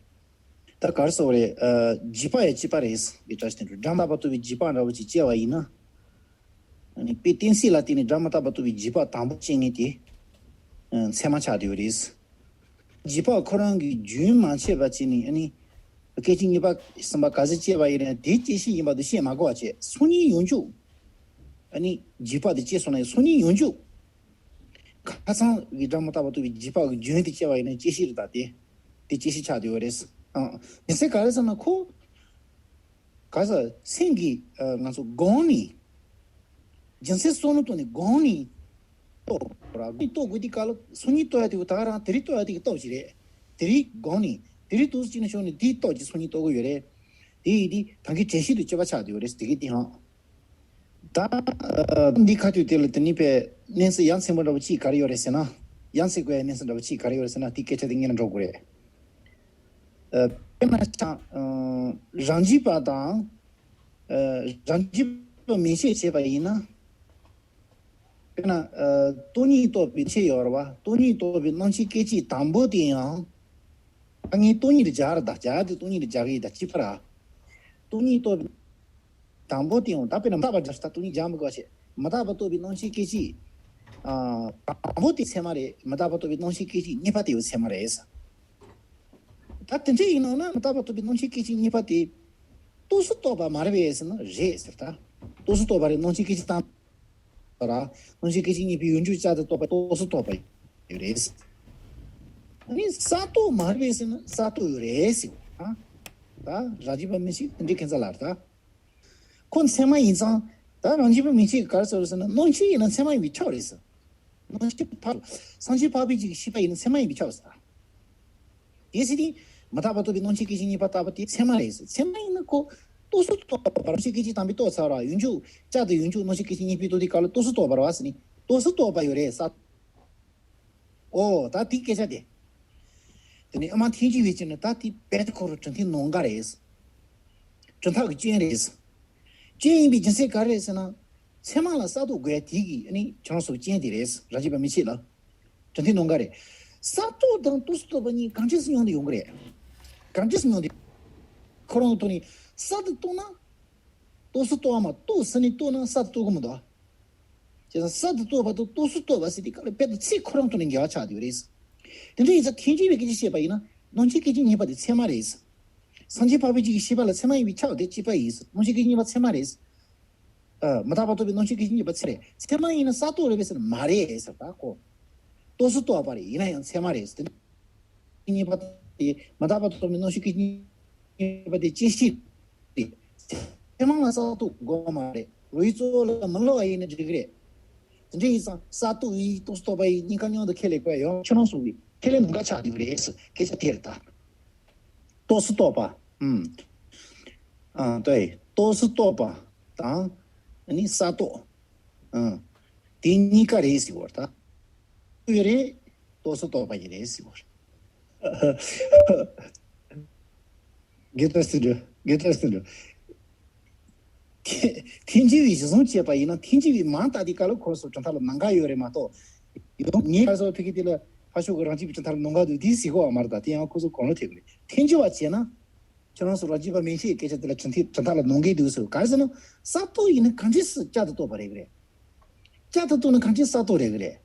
ད་ག་རེ་ཟེར་བ་རེད། ཨ་འཇིགས་པ་ཡང་གཅིག་པ་རེད་ཟེར། དེ་འདྲ་ཞིག་དེ་འདྲ་སྒྲ་མི་རྟག་པ་རྟོགས་པའི་འཇིགས་པ་འདྲ་བོ་ཅིག་སྐྱེ་བ་ཡིན་ན། ཨ་ནི་དཔེ་གཏན་ཚིགས་ལ་བརྟེན་ནས་སྒྲ་མི་རྟག་པ་རྟོགས་པའི་འཇིགས་པ་དང་པོ་སྐྱེ་མཁན་དེ། ཨ་ཚད་མ་ཆགས་བསྡད་ཡོད་རེད། འཇིགས་པ་ཁོ་རང་གི་རྒྱུན་མ་ཆད་པ་བྱས་ནས་ཨ་ནི། སྐད་ཅིག་གཉིས་པ་གསུམ་པ་ག་ཚོད་སྐྱེ་བ་ཡིན་ན་དེ་སྐྱེ་གཞི་ཡིན་པ་དེ་བཤད་མ་དགོས་པ་བྱས། སང་ཉིན་ཡོང་རྒྱུ། ཨ་ནི་འཇིགས་པ་དེ་སྐྱེས་སོང་ན་ཡང་སང་ཉིན་ཡོང་རྒྱུ། ཁ་སང་གི་སྒྲ་མི་རྟག་པ་རྟོགས་པའི་འཇིགས་པ་གི་རྒྱུན་དེ་སྐྱེ་བ་ཡིན་ན་སྐྱེ་གཞི་རེད། ད་དེ་དེ་སྐྱེ་གཞི་ཆགས་བསྡད་ཡོད་རེད། ཨང་། དེ་ཚེ་ག་རེ་ཟེར་ན་ཁོ་ག་ས་སེམས་ཀྱི་ཨ་ང་ཚོ་སྒོམ་ནས་རྒྱུ་མཚན་བསམ་བློ་གཏོང་ནས་སྒོམ་ནས་རྟོགས་ར། རྟོགས་དགོས་དུས་ག་ལ་སང་ཉིན་རྟོགས་ཡ་དེ་ག་ད་ག་རང་དེ་རིང་རྟོགས་ཡ་དེ་གི་སྟོབས་ཅིག་རེད། དེ་རིང་སྒོམ་ནས་དེ་རིང་ཏོག་ཙམ་ཅིག་ནས་ཤོག་ནས་དེའི་སྟོབས་ཀྱིས་སང་ཉིན་རྟོགས་ཀྱི་ཡོད་རེད། དེ་ཡིན་དུས་ད་གིན་དྲན་ཤེས་དེ་སྤྱོད་པ་ཆགས་བསྡད་ཡོད་རེད། དེ་གི་དེ་ཧང་། ད་ཨ་འདི་ཁ་ཐུག་དེ་ལ་དེ་ནི་པའི་གནས་ཚུལ་ཡ་མཚན་པོ་འདྲ་པོ་ཅིག་ག་རེ་ཡོད་རེད་ཟེར་ན། ཡ་མཚན་དགོས་ཡ་གནས་ཚུལ་འདྲ་པོ་ཅིག་ག་རེ་ཡོད་རེད་ཟེར་ན་དེ་སྐད་ཆ་དེ་སྙན་ལ་འགྲོ་དགོས་རེད། ཨ་དཔེར་ན་ཆ་ཨ་རང་རྒྱུད་པ་དང་ཨ་རང་རྒྱུད་པ་མན་ཆད་བྱས་པ་ཡིན་ན། དཔེར་ན་ཨ་སྟོང་ཉིད་རྟོགས་པའི་ཆེད་ཡོད་རེད་བ། སྟོང་ཉིད་རྟོགས་པའི་སྣང་མཆེད་སྐད་ཅིག་དང་པོ་དེ་ཡང་། ད་ངས་སྟོང་ཉིད་ལ་སྦྱར་ར། ད་སྦྱར་དེ་སྟོང་ཉིད་ལ་སྦྱར་གི་ཡིན། ད་གཅིག་པ་ར། སྟོང་ཉིད་རྟོགས་པའི་དང་པོ་དེ་ཡང་ད་དཔེར་ན་མི་རྟག་པ་སྦྱར་ད་སྟོང་ཉིད་སྦྱར་མི་དགོས་པ་བྱས། མི་རྟག་པ་རྟོགས་པའི་སྣང་མཆེད་སྐད་ཅིག་ཨ་དང་པོ་དེ་ཚད་མ་རེད། མི་རྟག་པ་རྟོགས་པའི་སྣང་མཆེད་སྐད་ཅིག་གཉིས་པ་དེ་ཡང་ཚད་མ་རེད། ད་དེ་འདྲ་ཡིན་ནོ་ན་མི་རྟག་པ་རྟོགས་པའི་སྣང་མཆེད་སྐད་ཅིག་གཉིས་པ་དེ་རྟོགས་སུ་གཏོགས་པ་མ་རེད་པས་ཟེར་ན་རེད་ཟེར། ད་རྟོགས་སུ་གཏོགས་པ་རེད། སྣང་མཆེད་སྐད་ཅིག་དང་། ར། སྣང་མཆེད་སྐད་ཅིག་གཉིས་པོའི་ཡོད་འཇུག་བཅས་ཏེ་རྟོགས་པ་རྟོགས་སུ་གཏོགས་པ་ཡོད་རེད། ཨ་ནི་གསལ་རྟོགས་མ་རེད་པས་ཟེར་ན་གསལ་རྟོགས་ཡོད་རེད་ཟེར། ཨ། ད་རང་རྒྱུད་པ་མན་ཆད་དེ་འདྲའི་ཁྱད་མཚར་ལ་རེད་ད། ཁོ་ཚད་མ་ཡིན་ཙང་། ད་རང་རྒྱུད་པ་མན་ཆད་ག་རེ་ཟེར་ཟེར་ན་སྣང་མཆེད་ཡིན་ན་ཚད་མ་ཡིན་པས་ཁྱབ་རེད་ཟེར། སྣང་མཆེད་འཕགས། སངས་རྒྱས་འཕགས་པའི་ཆོས་ཀྱི་ཤེས་པ་ཡིན་ན་ཚད་མ་ཡིན་པས་ཁྱབ་ཟེར། དེ་ཟེར་དུས་མི་རྟག་པ་རྟོགས་པའི་སྣང་མཆེད་སྐད་ཅིག་གཉིས་པ་ལྟ་བུ་དེ་ཚད་མ་རེད་ཟེར། ཚད་མ་ཡིན་ན་ཁོ་རྟོགས་སུ་གཏོགས་པ་རང་མཆེད་སྐད་ཅིག་དང་པོས་རྟོགས་ཚར་བ། ཡོད་འཇུག་བཅས་ཏེ་ཡོད་འཇུག་སྣང་མཆེད་སྐད་ཅིག་གཉིས་པོས་རྟོགས་དུས་ག་ལ་རྟོགས་སུ་གཏོགས་པ་རེད་བ་ཟེར་ནས་རྟོགས་སུ་གཏོགས་པ་ཡོད་རེད་ས། ཨོ་ད་དེ་སྐད་ཆ་དེ། དེ་ནས་ཨ་མ་ཐལ་འགྱུར་བའི་ཆོས་ནི་ད་དེ་དཔེ་ཁོ་རང་གྲུབ་མཐའི་ནང་འགལ་རེད། གྲུབ་མཐའ་གི་སྐྱོན་རེད། སྐྱོན་ཡིན་པའི་རྒྱུ་མཚན་ག་རེ་རེད་ཟེར་ན། ཚད་མ་ལ་གསར་གཏོད་དགོས་ཡ་དེ་གི་ཨ་ནི་ཁྱེད་རང་ཚོ་སྐྱོན་དེ་རེད། རང་རྒྱུད་པ་མན་ཆད་ལ། གྲུབ་མཐའི་ནང་འགལ་རེད། གསར་གཏོད་དང་རྟོགས་སུ་གཏོད་པ་གཉིས་གང་འདྲས་སེ་མཉམ་དུ་ཡོང་གི་རེད། གང་འདྲས་སེ་མཉམ་དུ། ཁོ་རང་ཐོག་ནས་གསར་དུ་རྟོགས་ན། རྟོགས་སུ་གཏོད་པ་མ་གཏོགས་ཟེར་ནས་རྟོགས་ན་གསར་དུ་རྟོགས་གི་མི་འདུག་བྱས་ཙང་གསར་དུ་རྟོགས་པ་དང་རྟོགས་སུ་གཏོད་པ་ཟེར་དུས་སྐབས་ལ་དཔེ་དང་ཚིག་ཁོ་རང་ཐོག་ནས་འགལ་བ་ཆགས་བསྡད་ཡོད་རེད། དེ་འདྲ་ཡིན་ཙང་ཐལ་འགྱུར་བའི་སྐད་ཆ་བཤད་པ་ཡིན་ན་སྣང་མཆེད་སྐད་ཅིག་གཉིས་པ་དེ་ཚད་མ་རེད། སངས་རྒྱས་འཕགས་པའི་ཆོས་ཀྱི་ཤེས་པ་ལ་ཚད་མ་ཡིན་པས་ཁྱབ་པ་དེ་གཅིག་པ་ཡིན། སྣང་མཆེད་སྐད་ཅིག་གཉིས་པ་ཚད་མ་རེད། ཨ། མི་རྟག་པ་རྟོགས་པའི་རྣམ་ཤེས་སྐད་ཅིག་གཉིས་པ་ཚད་རེད། ཚད་མ་ཡིན་ན་གསར་རྟོགས་རེད་པས་ཟེར་ན་མ་རེད་ཟེར། ད་ཁོ་རྟོགས་སུ་རྟོགས་པ་རེད། ཡིན་ན་ཡང་ཚད་མ་རེད་ཟེར། དེ་གཉིས་པ་དེ་མི་རྟག་པ་རྟོགས་པའི་རྣམ་ཤེས་སྐད་ཅིག་གཉིས་པ་དེ་བཅད་ཤེས་རེད། ཚད་མ་ལ་གསར་རྟོགས་དགོས་མ་རེད། རོ་ཡི་གཙོ་བོ་ལ་མི་སླུ་བ་ཡིན་ན་འགྲིག་གི་རེད། དེ་འདྲ་ཡིན་ཙང་གསར་རྟོགས་ཡིན་རྟོགས་སུ་རྟོགས་པ་ཡིན་གཉིས་ཀ་མཉམ་དུ་ཁས་ལེན་དགོས་ཡ་ཡོད། ཁྱོད་རང་ཚོ་གི་ཁས་ལེན་ནམ་མཁའ་ཆགས་འདུག་རེད་ཟེར། སྐད་ཆ་དེ་རེད་ད། རྟོགས་སུ་རྟོགས་པ། ཨུམ། ཨ། ལྟོས། རྟོགས་སུ་རྟོགས་པ་དང་། ཨ་ནི་གསར་རྟོགས། ཨ། དེ་གཉིས་ཀ་རེད་ཟེར་བ་ད། ཡོད་རེད། རྟོགས་སུ་རྟོགས་པ་ཡིན་རེད་ཟེར་བ་རེད། དགེ་ལྟར་ཟེར་འགྲོ། དགེ་ལྟར་ཟེར་འགྲོ། ཐལ་འགྱུར་བའི་གཞི་བཟུང་བྱས་པ་ཡིན་ན། ཐལ་འགྱུར་བའི་མིང་བཏགས་དེ་ག་ལ་ཁོ་སོ་གྲུབ་མཐའ་ལ་ནང་འགལ་ཡོད་རེད་མ་གཏོགས། ཡང་ངས་ག་རེ་ཟེར་བ་ཕ་གི་དེ་ལ་ཕར་ཕྱོགས་ཀྱི་རང་རྒྱུད་པའི་གྲུབ་མཐའ་ལ་ནང་འགལ་འདུག་དེ་ཟེར་གོ་བ་མ་རེད། ད་དེ་ཡང་ཁོ་ཚོ་གོང་ལ་ཐེབས་ཀྱི་རེད། ཐལ་འགྱུར་བ་བྱས་ན། ཁྱོད་རང་ཚོ་རང་རྒྱུད་པ་མན་ཆད་ཀྱི་སྐད་ཆ་དེ་ལ་གྲུབ་མཐའ་གྲུབ་མཐའ་ལ་ནང་འགལ་འདུག་ཟེར། ག་རེ་ཟེར་ན། གསར་རྟོགས་ཡིན་ན་གང་འདྲ་སེ་བསྐྱར་དུ་རྟོགས་པ་རེད་ཀྱི་རེད། བསྐྱར་དུ་རྟོགས་ན་གང་འདྲ་སེ་གསར་རྟོགས་རེད་ཀྱི་རེད།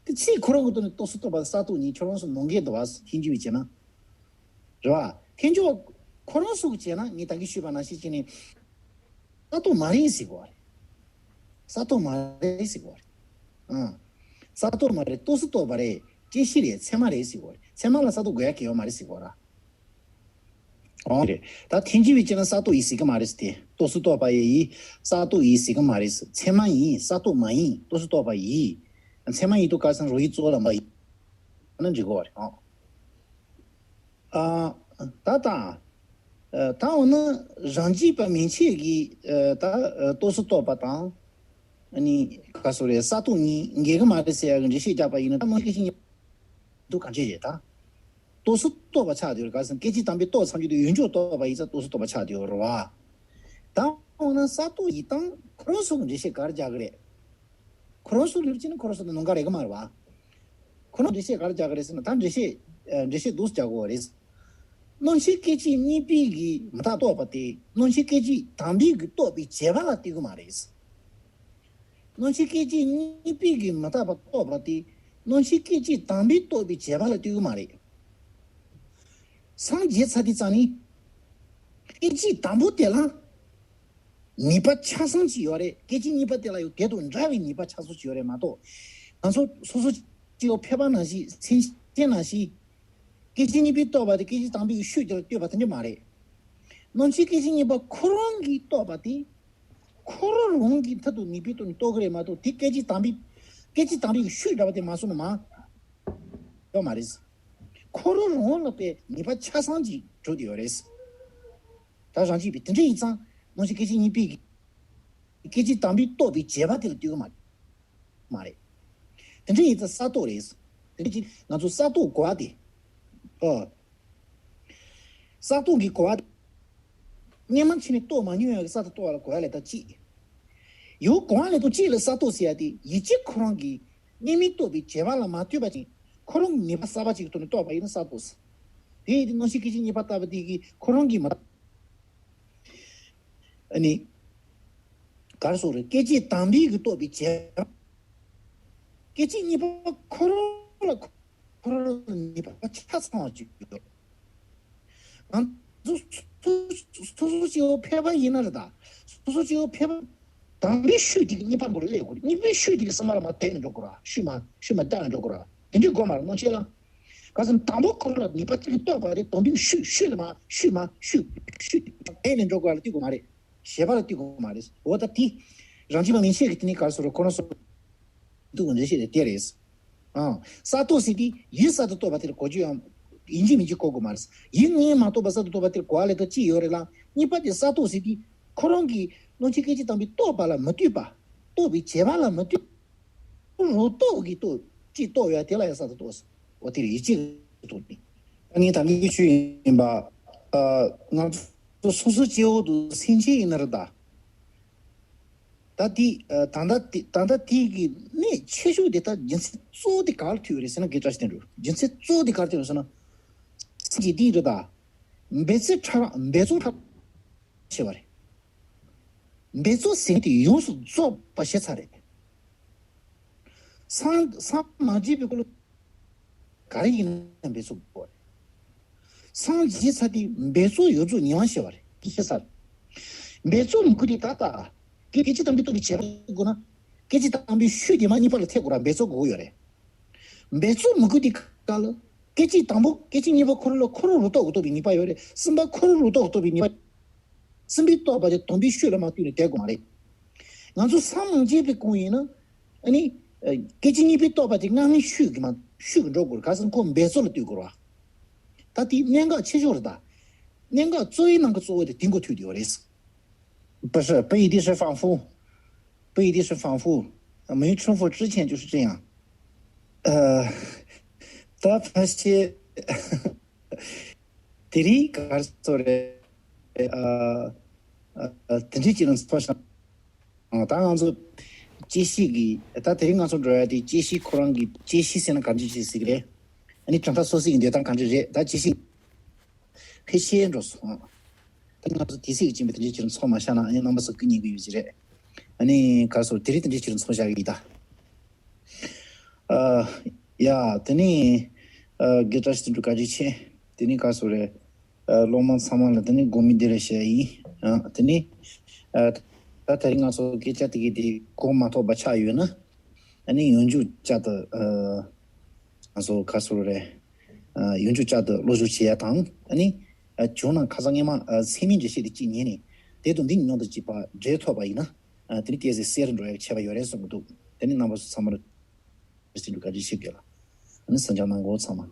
དེ་ཕྱིའི་ཁོ་རང་གི་ཐོག་ནས་རྟོགས་སུ་རྟོགས་པ་གསར་རྟོགས་གཉིས་ཁྱོད་རང་ཚོ་ནང་འགལ་འདུག་བ། ཐལ་འགྱུར་བའི་བྱས་ན། རེད་བ། ཐལ་འགྱུར་བ་ཁོ་རང་ཚོ་གི་བྱས་ན་ངས་ད་གིན་ཞུས་པ་ནང་བཞིན་བྱས་ནས། གསར་རྟོགས་མ་རེད་ཟེར་གོ་བ་རེད། གསར་རྟོགས་མ་རེད་ཟེར་གོ་བ་རེད། ཨང་། གསར་རྟོགས་མ་རེད། རྟོགས་སུ་རྟོགས་པ་རེད། བཅད་ཤེས་རེད། ཚད་མ་རེད་ཟེར་གོ་བ་རེད། ཚད་མ་ལ་གསར་རྟོགས་དགོས་ཡ་གལ་ཡོད་མ་རེད་ཟེར་གོ་བ་ར། ཨོ་རེད། ད་ཐལ་འགྱུར་བའི་བྱས་ན་གསར་རྟོགས་ཡིན་ཟེར་གི་མ་རེད་ཟེར་ཏེ། རྟོགས་སུ་རྟོགས་པ་ཡི་ཡིན། གསར་རྟོགས་ཡིན་ཟེར་གི་མ་རེད་ཟེར། ཚད་མ་ཡིན། གསར་རྟོགས་མ་ཡིན། རྟོགས་སུ་རྟོགས་པ་ཡིན། ཚད་མ་ཡིན་དུས་ག་སང་རོ་ཡི་གཙོ་བོ་ལ་མ་ཡིན་ན་འགྲིག་གོ་བ་རེད། ཨོ། ཨ། ད་ད། ཨ། ད་འོ་ན་རང་རྒྱུད་པ་མན་ཆད་ཀྱི། ཨ། ད། ཨ། རྟོགས་སུ་རྟོགས་པ་དང་། ཨ་ནི་ག་སོ་རེད། གསར་རྟོགས་གཉིས་འགལ་གི་མ་རེད་ཟེར་ཡ་གི་འགྲེལ་བཤད་རྒྱག་པ་ཡིན་ན། ད་མ་གཞི་སྐད་ཅིག་གཉིས་དུ་གང་བྱེད་ཅེས་ད། རྟོགས་སུ་རྟོགས་པ་ཆགས་བསྡད་ཡོད་རེད། ག་ཟེར་ན་སྐད་ཅིག་དམ་པའི་རྟོགས་ཚང་རྒྱུ་དེ་ཡོངས་གྲུབ་རྟོགས་པ་ཡིན་ཙང་རྟོགས་སུ་རྟོགས་པ་ཆགས་བསྡད་ཡོད་རེད་བ། ད་འོ་ན་གསར་རྟོགས་ཡིན་སྟངས་ཁོ་རང་ཚོ་གི་འགྲེལ་བཤད་ག་རེ་རྒྱག་གི་རེད། ཁོ་རང་ཚོ་ལུགས་ཀྱི་ནི་ཁོ་རང་ཚོ་དང་ནང་འགལ་རེད་གི་མ་རེད་བ། ཁོ་རང་འགྲེལ་བཤད་ག་རེ་རྒྱག་གི་རེད་ཟེར་ན། ད་འགྲེལ་བཤད། ཨ། འགྲེལ་བཤད་འདུག་སེ་རྒྱག་དགོས་རེད། རྣམ་ཤེས་སྐད་ཅིག་གཉིས་པའི་གི་མི་རྟག་རྟོགས་པ་དེ་རྣམ་ཤེས་སྐད་ཅིག་དམ་པའི་གི་རྟོགས་པའི་བྱེད་པ་ལ་ལྟོས་གི་མ་རེད། རྣམ་ཤེས་སྐད་ཅིག་གཉིས་པའི་གི་མི་རྟག་པ་རྟོགས་པ་དེ་རྣམ་ཤེས་སྐད་ཅིག་དམ་པའི་རྟོགས་པའི་བྱེད་པ་ལ་ལྟོས་གི་མ་རེད། སངས་རྒྱས་ཚར་དུས་ཙང་ནི། སྐད་ཅིག་དང་པོ་དེ་ལ་ནུས་པ་ཆ་ཚང་ཅིག་ཡོད་རེད། སྐད་ཅིག་གཉིས་པ་དེ་ལ་ཡང་དེ་དང་འདྲ་བའི་ནུས་པ་ཆ་ཚང་ཅིག་ཡོད་རེད་མ་གཏོགས། ང་ཚོ་སོ་སོ་སྐྱེ་བོ་ཕལ་པ་ནང་བཞིན། སེམས་ཅན་ནང་བཞིན། སྐད་ཅིག་གཉིས་པའི་རྟོགས་པ་དེ་སྐད་ཅིག་དང་པོའི་ཤུགས་དེ་ལ་ལྟོས་པ་དེ་འདྲ་མ་རེད། རྣམ་ཤེས་སྐད་ཅིག་གཉིས་པ་ཁོ་རང་གིས་རྟོགས་པ་དེ། ཁོ་རང་རང་གི་མཐུ་དང་ནུས་པའི་ཐོག་ནས་རྟོགས་ཀྱི་རེད་མ་གཏོགས། དེ་སྐད་ཅིག་དམ་པའི། སྐད་ཅིག་དམ་པའི་ཤུགས་འདྲ་བ་དེ་མ་སོང་ན་མ། ཡོད་མ་རེད། ཁོ་རང་རང་ལ་དཔེ་ནུས་པ་ཆ་ཚང་ཅིག་འགྲོ་བསྡད་ཡོད་རེད། ད་རང་རྒྱུད་པའི་དེ་འདྲ་ཡིན་ཙང་རྣམ་ཤེས་སྐད་ཅིག་གཉིས་པའི་གི། སྐད་ཅིག་དམ་པའི་རྟོགས་པའི་བྱེད་པ་དེ་ལ་ལྟོས་གི་མ། མ་རེད། དེ་འདྲ་ཡིན་ཙང་གསར་རྟོགས་རེད། དེ་འདྲ་ཅིག་ང་ཚོ་གསར་རྟོགས་གོ་བ་དེ། ཨོ། གསར་རྟོགས་ཀྱི་གོ་བ། སྔོན་མ་ཕྱི་ནས་རྟོགས་མ་མྱོང་ཡག་གི་གསར་དུ་རྟོགས་པ་ལ་གོ་བ་ལས་ད་གཅིག་ཡང་གོ་བ་ལས་དང་གཅིག་ལ་གསར་རྟོགས་ཟེར་ཡ་དེ་ཡིད་ཀྱི་ཁོ་རང་གི་སྔོན་མའི་རྟོགས་པའི་བྱེད་པ་ལ་མ་ལྟོས་པ་ཅིག་ཁོ་རང་གི་ནུས་པ་གསར་པ་ཅིག་གི་ཐོག་ནས་རྟོགས་པ་ཡིན་ན་གསར་རྟོགས་ཟེར། དེ་ཡིན་དུས་རྣམ་ཤེས་སྐད་ཅིག་གཉིས་པ་ལྟ་བུ་དེ་གིས་ཁོ་རང་གི་མ། ཨ་ནི། ག་རེ་ཟེར་རེད། སྐད་ཅིག་དམ་པའི་གི་རྟོགས་པའི་བྱེད་པ། སྐད་ཅིག་གཉིས་པ་ཁོ་རང་ལ་ཁོ་རང་ལ་ནུས་པ་ཆ་ཚང་བ་ཅིག་ཡོད། ང་ཚོ་སོ་སོ་སོ་སོ་སྐྱེ་བོ་ཕལ་པ་ཡིན་ན་རེད་ད། སོ་སོ་སྐྱེ་བོ་ཕལ་པ། དམ་པའི་ཤུགས་དེ་གཉིས་པ་མགོ་ལ་སླེབས་དགོས་རེད། གཉིས་པའི་ཤུགས་དེ་གི་སེམས་པ་ལ་མར་དེད་ནས་འགྲོ་དགོས་ར། ཤུགས་མ་ཤུགས་མ་བརྒྱབ་ནས་འགྲོ་དགོས་ར། དེ་འདྲའི་སྒོ་མ་རེད། རྣམ་ཤེས་ལ། ག་ཟེར་ན་དང་པོ་ཁོ་རང་ལ་ནུས་པ་གཅིག་གིས་རྟོགས་པ་རེད། དམ་པའི་ཤུགས་ཤུགས་ལ་མར་ཤུགས་མ་ཤུགས་ཤུགས་དེ་དེད་ནས་འགྲོ་དགོས་ར་ལ་ལྟོས་དགོས་མ་རེད། བྱེད་པ་ལ་ལྟོས་དགོས་མ་རེད། འོ་ད་དེ། རང་རྒྱུད་པ་མན་ཆད་ཀྱི་དེ་ནི་ག་རེ་ཟེར་རེད། ཁོ་རང་སོ། འདུག་འགྲེལ་བཤད་དེ་དེ་རེད། ཨང་། གསར་རྟོགས་ཟེར་དེ་ཡུལ་གསར་དུ་རྟོགས་པ་དེར་གོ་རྒྱུ་ཡང་ཡིན་གཅིག་མིན་གཅིག་གོ་དགོས་མ་རེད། ཡུལ་ངོས་མ་རྟོགས་པ་གསར་དུ་རྟོགས་པ་དེར་གོ་བ་ལས་ད་གཅིག་ཡོད་རེད་ལ། གཉིས་པ་དེ་གསར་རྟོགས་ཟེར་དེ་ཁོ་རང་གི་རྣམ་ཤེས་སྐད་ཅིག་དམ་པའི་རྟོགས་པ་ལ་མི་ལྟོས་པ། རྟོགས་པའི་བྱེད་པ་ལ་མི་ལྟོས། རང་རྟོགས་ཀྱི་རྟོགས་གཅིག་རྟོགས་ཡོད་དེ་ལ་ཡང་གསར་དུ་རྟོགས། འོ་དེ་རེད། ཡུལ་གཅིག་ཏུ་རྟོགས་ནས། ད་ངས་ད་གིན་ཞུས་ཡིན་པ། ཨ། ང་ཚོ་སོ་སོ་སྐྱེ་བོ་དང་སེམས་ཅན་ཡིན་ན་རེད་ད། ད་དེ། ཨ། ད་ལྟ་དེ་ད་ལྟ་དེ་གི་གནད་ཆེ་ཤོས་དེ་ད་རྒྱུ་མཚན་གཙོ་བོ་དེ་ག་ལ་ཐུག་ཡོད་རེད་ཟེར་ན། དགེ་བཀྲ་ཤིས་བསྟན་འགྲོ། རྒྱུ་མཚན་གཙོ་བོ་དེ་ག་ལ་ཐུག་ཡོད་རེད་ཟེར་ན། སེམས་ཀྱི་སྟེང་རེད་ད། འབད་རྩོལ་ཕྲ་རགས་འབད་རྩོལ་ཕྲ་རགས་ཆེ་བ་རེད། འབད་རྩོལ་ཟེར་དེ་ཡོངས་སུ་རྫོགས་པ་ཞེ་ས་རེད། སངས་སངས་མ་རྒྱས་པའི་སྐོར་ལ། ག་རེ་ཡིན་ན་འབད་རྩོལ་དགོས་རེད། སངས་རྒྱས་ཚར་དུས་འབད་རྩོལ་ཡོངས་རྫོགས་ཉེ་བར་ཞི་བ་རེད། ཤེས་ས་རེད། འབད་རྩོལ་མི་དགོས་དུས་ད་ལྟ། སྐད་ཅིག་དང་པོའི་རྟོག་པའི་བྱེད་པ་དགོས་ན། སྐད་ཅིག་དང་པོའི་ཤུགས་དེ་མ་གཉིས་པ་ལ་ཐེབས་དགོས་ར། འབད་རྩོལ་དགོས་ཡོད་རེད། འབད་རྩོལ་མི་དགོས་དུས་སྐབས་ལ། སྐད་ཅིག་དང་པོ་སྐད་ཅིག་གཉིས་པ་ཁོ་རང་ལ་ཁོ་རང་རུ་རྟོགས་དགོས་རྟོགས་པའི་ངེས་པ་ཡོད་རེད། གསུམ་པ་ཁོ་རང་རུ་རྟོགས་དགོས་རྟོགས་པའི་ངེས་པ། གསུམ་པའི་རྟོག་པ་དེ་དང་པོའི་ཤུགས་ལ་མ་ལྟོས་ནས་བསྡད་དགོས་མ་རེད། ང་ཚོ་སངས་མང་རྒྱས་པའི་སྐོར་ཡིན་ན། ཨ་ནི། སྐད་ཅིག་གཉིས་པའི་རྟོག་པ་དེ་སྔ་མའི་ཤུགས་ཀྱིས་མ་ཤུགས་ཀྱིས་འགྲོ་དགོས་རེད། ག་ཟེར་ན་ཁོ་འབད་རྩོལ་ལ་ལྟོས་དགོས་རེད་བ། ད་དེ་གནད་འགག་ཆེ་ཤོས་རེད་ད། གནད་འགག་གཙོ་བོའི་ནང་གི་གཙོ་བོ་དེ་དེ་འགོ་ཐུག་བསྡད་ཡོད་རེད། 不是，不一定是反复，不一定是反复，没重复之前就是这样。呃，ད་ཕལ་ཆེར་དེ་རིང་ག་རེ་ཟེར་རེད། ཨ་ཨ་དེ་འདྲའི་ཅིག་ལ་འཚོ་ཤག་ཨ་ད་ང་ཚོ་དཔྱད་ཤེས་ཀྱི་ད་དེ་རིང་ང་ཚོ་འགྲོ་ཡ་དེ་དཔྱད་ཤེས་ཁོ་རང་གི་དཔྱད་ཤེས་ཟེར་ན་ག་འདྲ་ཅིག་ཟེར་གི་རེད། ཨ་ནི་གྲུབ་མཐའ་སོ་སོ་ཡི་འདོད་སྟངས་ག་འདྲ་རེད། ད་དཔྱད་ཤེས། ཕལ་ཆེར་འགྲོ་སོང་། ད་ང་ཚོ་དེ་སྲིད་ཀྱི་སྦྱིན་པ་དེ་འདྲའི་ཕྱིར་ཚོགས་མ་བཞག་ན་ཨེ་རྣམ་པ་ཚོ་སྐུ་ཉེ་གི་ཡོད་ཀྱི་རེད། ཨ་ནི་ག་སོ་དེ་རིང་དེ་འདྲའི་ཕྱིར་ཚོགས་བཞག་གི་ཡིན་ད། ཨ་ཡ་དེ་ནི་ཨ་དགེ་བཀྲ་ཤིས་དོན་གྲུབ་བཀའ་དྲིན་ཆེ། དེ་ནི་ག་སོ་རེད། ཨ་སློབ་མ་ཚང་མ་ལ་དེ་ནི་དགོངས་པ་འདི་ལ་བཞག་ཡིན། ཨ་དེ་ནི་ཨ་ད་དེ་རིང་ང་ཚོ་སྐད་ཆ་དེ་གི་དེ་གོ་མ་ཐོག་པ་ཆགས་ཡོད་ན། ཨ་ནི་ཡོངས་འཇུག་བཅའ་དུ་ཨ་ང་ཚོ་ག་སོ་རེད། ཨ་ཡོངས་འཇུག་བཅའ་དུ་བློ་ཞུགས་བྱེད་ཡ་དང་། ཨ་ནི་ཨ་བྱུང་ན་ཁ་སང་སྔས་མ་ཨ་ཚད་མའི་འགྲེལ་བཤད་དེ་གཅིག་ཉན་ནས་དེ་དང་འདི་མཉམ་དུ་གཅིག་པ་འབྲེལ་ཐོབ་པ་ཡིན་ན། ཨ་དེ་ནི་ཏོག་ཙམ་གསལ་རུ་འགྲོ་ཡ་ཁྱད་པར་ཡོད་རེད་བསམ་གྱི་འདུག་དེ་ནི་རྣམ་པ་ཚོ་ཚང་མར་རེ་ཞིག་འདུག་བཀའ་དྲིན་ཆེ་དགེ་ལགས། ཨ་ནི་གསན་རྒྱ་གནང་གོ་ཚང་མ།